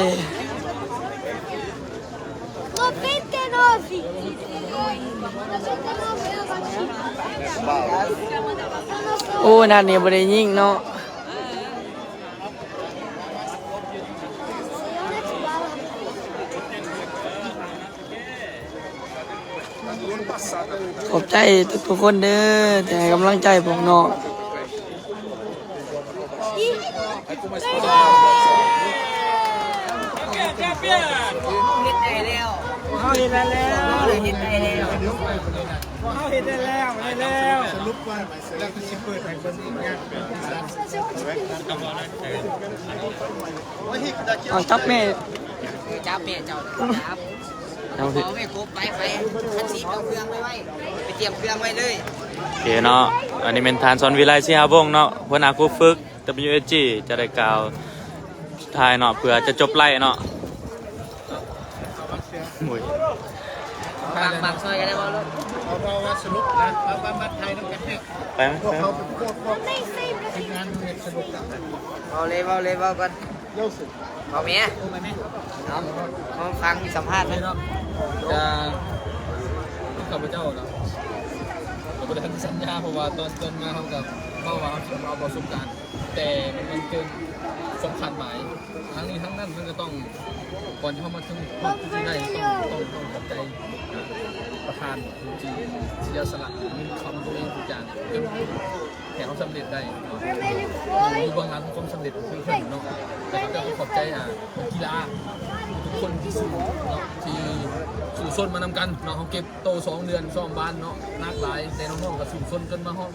ໂອ້ ນັດນີ້ບໍ່ໄດ້ຍິງເນາະ. ຂອບໃຈທຸກໆຄົນເດີ ທີ່ໃຫ້ກຳລັງໃຈພວກນ້ອງ. ເຮັດໄດ້ແລ້ວ ພວກເຮົາເຮັດໄດ້ແລ້ວ ເຮົາເຮັດໄດ້ແລ້ວ ພວກເຮົາເຮັດໄດ້ແລ້ວ ໄດ້ແລ້ວ. ສະຫຼຸບກ່ອນ ແລ້ວກໍຊິເປີດໃຫ້ເບິ່ງງານເປັນບໍລິສັດ. ເອົາຈັບແມ່ ເອີ ຈັບແມ່ເຈົ້າ ຈັບ ເອົາ ເອົາໄປກົບໄປ ໄປ ຄັນສີເອົາເຄື່ອງໄປໄວ້ ໄປຕຽມເຄື່ອງໄວ້ເລີຍ. ໂອເຄເນາະ ອັນນີ້ແມ່ນທ່ານສອນວິໄລ ສີຫາວົງເນາະ ຫົວໜ້າຄູຝຶກ WAG ຈະໄດ້ກ່າວສຸດທ້າຍເນາະ ເພື່ອຈະຈົບໄລຟ໌ເນາະ. ໂອ້ຍ ບາງ ບາງຊອຍກໍໄດ້ບໍ່ລູກ ເອົາ ເອົາ ເອົາສະຫຼຸບນະ ມາ ມາ ມາຖ່າຍນຳກັນເພ ໄປໄໝ ພວກເຂົາເປັນພວກ ພວກທີມງານເຮັດສະຫຼຸບນະ. ເວົ້າເລີຍ ເວົ້າເລີຍ ເວົ້າກ່ອນ ເວົ້າແມ່ ເອົາ ມາຟັງສຳພາດເນາະ. ກະ ຂ້າພະເຈົ້າເນາະ ກໍບໍ່ໄດ້ທັນສັນຍາ ເພາະວ່າຕອນ ຕອນມາເຮົາກໍເວົ້າວ່າເຮົາຊິເອົາປະສົບການ ແຕ່ມັນເກີນຄວາມຄາດໝາຍ. ທັງນີ້ທັງນັ້ນມັນກໍຕ້ອງ ກ່ອນທີ່ເຮົາມາເຖິງຈຸດນີ້ໄດ້ ຕ້ອງ ຕ້ອງ ຕ້ອງຂອບໃຈປະທານທີ່ເສຍສະຫຼະເງິນຄຳຕົວເອງທຸກຢ່າງ ຈົນເຮັດເຮົາສຳເລັດໄດ້ເນາະ. ຢູ່ເບື້ອງຫຼັງຂອງຄວາມສຳເລັດຄືເພິ່ນເນາະ. ແລ້ວກໍຕ້ອງຂອບໃຈ ອ່າ ນັກກິລາທຸກຄົນທີ່ສູ້ເນາະ ທີ່ສູ້ຊົນມານຳກັນເນາະ. ເຮົາເກັບໂຕສອງເດືອນຊ້ອມບານເນາະ ໜັກຫຼາຍ ແຕ່ນ້ອງໆກໍສູ້ຊົນຈົນມາຮອດ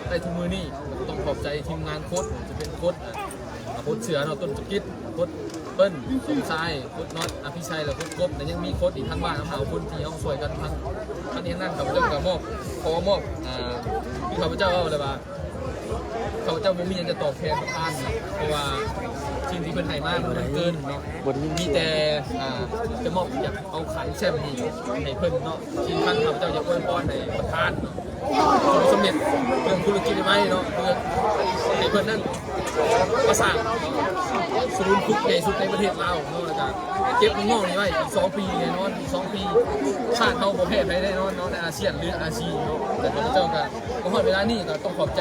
ໄດ້ທຸກມື້ນີ້. ຕ້ອງຂອບໃຈທີມງານໂຄດ ຈະເປັນໂຄດ ອ່າ ໂຄດເສືອເນາະ ຕົ້ນຈັກກິດ ໂຄດ ເພິ່ນ ສົມຊາຍ ໂຄດນັອດ ອະພິໄຊ ແລະ ໂຄດກົບ ແລະ ຍັງມີໂຄດອີກທາງບ້ານ ເຮົາຫ້າຄົນທີ່ເຮົາຊ່ວຍກັນທາງ ທາງນີ້ນັ້ນ ຂ້າພະເຈົ້າກໍມອບ ຂໍມອບ ອ່າ ຄືຂ້າພະເຈົ້າເວົ້າແລ້ວວ່າ ຂ້າພະເຈົ້າບໍ່ມີຫຍັງຈະຕອບແທນປະທານ ເພາະວ່າສິ່ງທີ່ເພິ່ນໃຫ້ມາມັນເກີນເນາະ ມີແຕ່ ອ່າ ຈະມອບ ຢາກເອົາຂັນແຊ້ມນີ້ໃຫ້ເພິ່ນເນາະ ທີ່ສຳຄັນຂ້າພະເຈົ້າຢາກອວຍພອນໃຫ້ປະທານເນາະ ປະສົບຄວາມສຳເລັດເລື່ອງທຸລະກິດໃໝ່ເນາະ ເພື່ອໃຫ້ເພິ່ນນັ້ນມາສ້າງສູນຝຶກໃຫຍ່ສຸດໃນປະເທດລາວເນາະ ແລ້ວກະເກັບນ້ອງໆນີ້ໄວ້ອີກສອງປີແນ່ນອນ ອີກສອງປີ ຊາດເຮົາບໍ່ແພ້ໃຜແນ່ນອນເນາະ ໃນອາຊຽນ ຫຼື ອາຊີເນາະ ແລະ ຂ້າພະເຈົ້າກະມາຮອດເວລານີ້ກະຕ້ອງຂອບໃຈ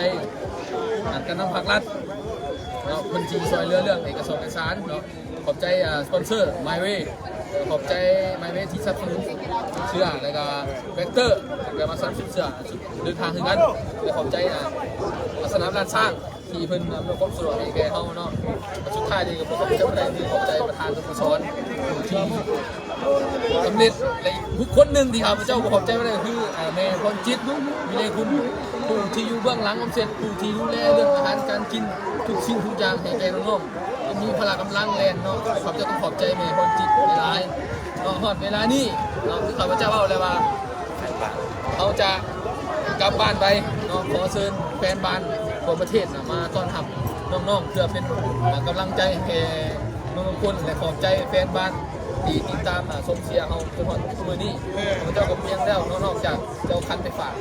ການນຳພາກລັດເນາະ ເພິ່ນທີ່ຊ່ວຍເຫຼືອເລື່ອງເອກະສອນເອກະສານເນາະ ຂອບໃຈ ອ່າ ສະປອນເຊີ ມາຍເວ ຂອບໃຈ ມາຍເວ ທີ່ສະໜັບສະໜູນເສື້ອ ແລ້ວກະແບັກເຕີ ແລ້ວກະມາສະໜັບສະໜູນເສື້ອ ເດີນທາງຄືກັນ ແລະ ຂອບໃຈ ອ່າ ສະໜາມລ້ານຊ້າງ ທີ່ເພິ່ນອຳນວຍຄວາມສະດວກໃຫ້ແກ່ເຮົາເນາະ ແລະ ສຸດທ້າຍນີ້ກໍບໍ່ຂອບໃຈປານໃດ ຄືຂອບໃຈປະທານສະໂມສອນທີ່ສຳເລັດ ແລະ ອີກບຸກຄົນໜຶ່ງທີ່ຂ້າພະເຈົ້າບໍ່ຂອບໃຈປານໃດ ຄື ອ່າ ແມ່ພອນຈິດ ວິໄລຄຸນ ຜູ້ທີ່ຢູ່ເບື້ອງຫຼັງອອມເຊັດ ຜູ້ທີ່ດູແລເລື່ອງອາຫານການກິນ ທຸກສິ່ງທຸກຢ່າງໃຫ້ແກ່ນ້ອງໆ ມີພະລະກຳລັງແລ່ນເນາະ ຂ້າພະເຈົ້າຕ້ອງຂອບໃຈແມ່ພອນຈິດຫຼາຍໆ ເນາະ ຮອດເວລານີ້ເນາະ ຄືຂ້າພະເຈົ້າເວົ້າແລ້ວວ່າ ເຮົາຈະກັບບ້ານໄປເນາະ ຂໍເຊີນແຟນບ້ານທົ່ວປະເທດນະ ມາຕ້ອນຮັບນ້ອງໆ ເພື່ອເປັນກຳລັງໃຈໃຫ້ນ້ອງໆທຸກຄົນ ແລະ ຂອບໃຈແຟນບ້ານທີ່ຕິດຕາມ ອ່າ ຊົມເຊຍເຮົາຈົນຮອດທຸກມື້ນີ້ ຂ້າພະເຈົ້າກໍບໍ່ມີຫຍັງແລ້ວເນາະ ນອກຈາກຈະເອົາຂັນໄປຝາກ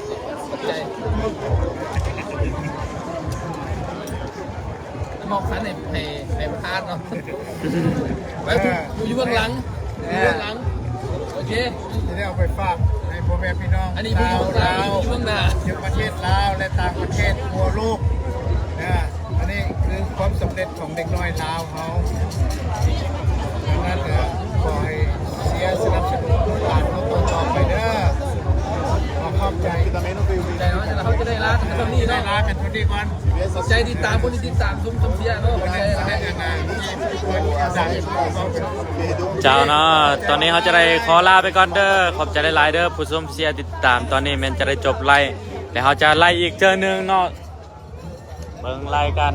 ຂອບໃຈ ມອບຂັນໃຫ້ ໃຫ້ ໃຫ້ປະທານເນາະ ໄປ ເອີ ຜູ້ ຜູ້ຢູ່ເບື້ອງຫຼັງ ເອີ ຢູ່ເບື້ອງຫຼັງ ໂອເຄ ຈະໄດ້ເອົາໄປຝາກໃຫ້ພໍ່ແມ່ພີ່ນ້ອງ ອັນນີ້ຜູ້ຢູ່ເບື້ອງຫຼັງ ຊາວລາວ ຜູ້ຢູ່ເບື້ອງໜ້າ ຢູ່ປະເທດລາວ ແລະ ຕ່າງປະເທດທົ່ວໂລກ ເອີ ອັນນີ້ຄືຄວາມສຳເລັດຂອງເດັກນ້ອຍລາວເຮົາ ດັ່ງນັ້ນ ເອີ ຂໍໃຫ້ເຊຍສະໜັບສະໜູນລູກຫຼານເຮົາຕໍ່ໆໄປເດີ ຂໍຂອບໃຈ ຂອບໃຈເນາະ ເຮົາຈະໄດ້ລາກັນເທົ່ານີ້ເນາະ ໄດ້ລາກັນເທົ່ານີ້ກ່ອນ ຂອບໃຈຕິດຕາມ ຄົນທີ່ຕິດຕາມຊົມ ຊົມເຊຍເນາະ ຂອບໃຈຫຼາຍ ເຈົ້າເນາະ ຕອນນີ້ເຮົາຈະໄດ້ຂໍລາໄປກ່ອນເດີ ຂອບໃຈຫຼາຍໆເດີ ຜູ້ຊົມເຊຍຕິດຕາມ ຕອນນີ້ແມ່ນຈະໄດ້ຈົບໄລຟ໌ ແລ້ວເຮົາຈະໄລຟ໌ອີກເທື່ອໜຶ່ງເນາະ ເບິ່ງລາຍການ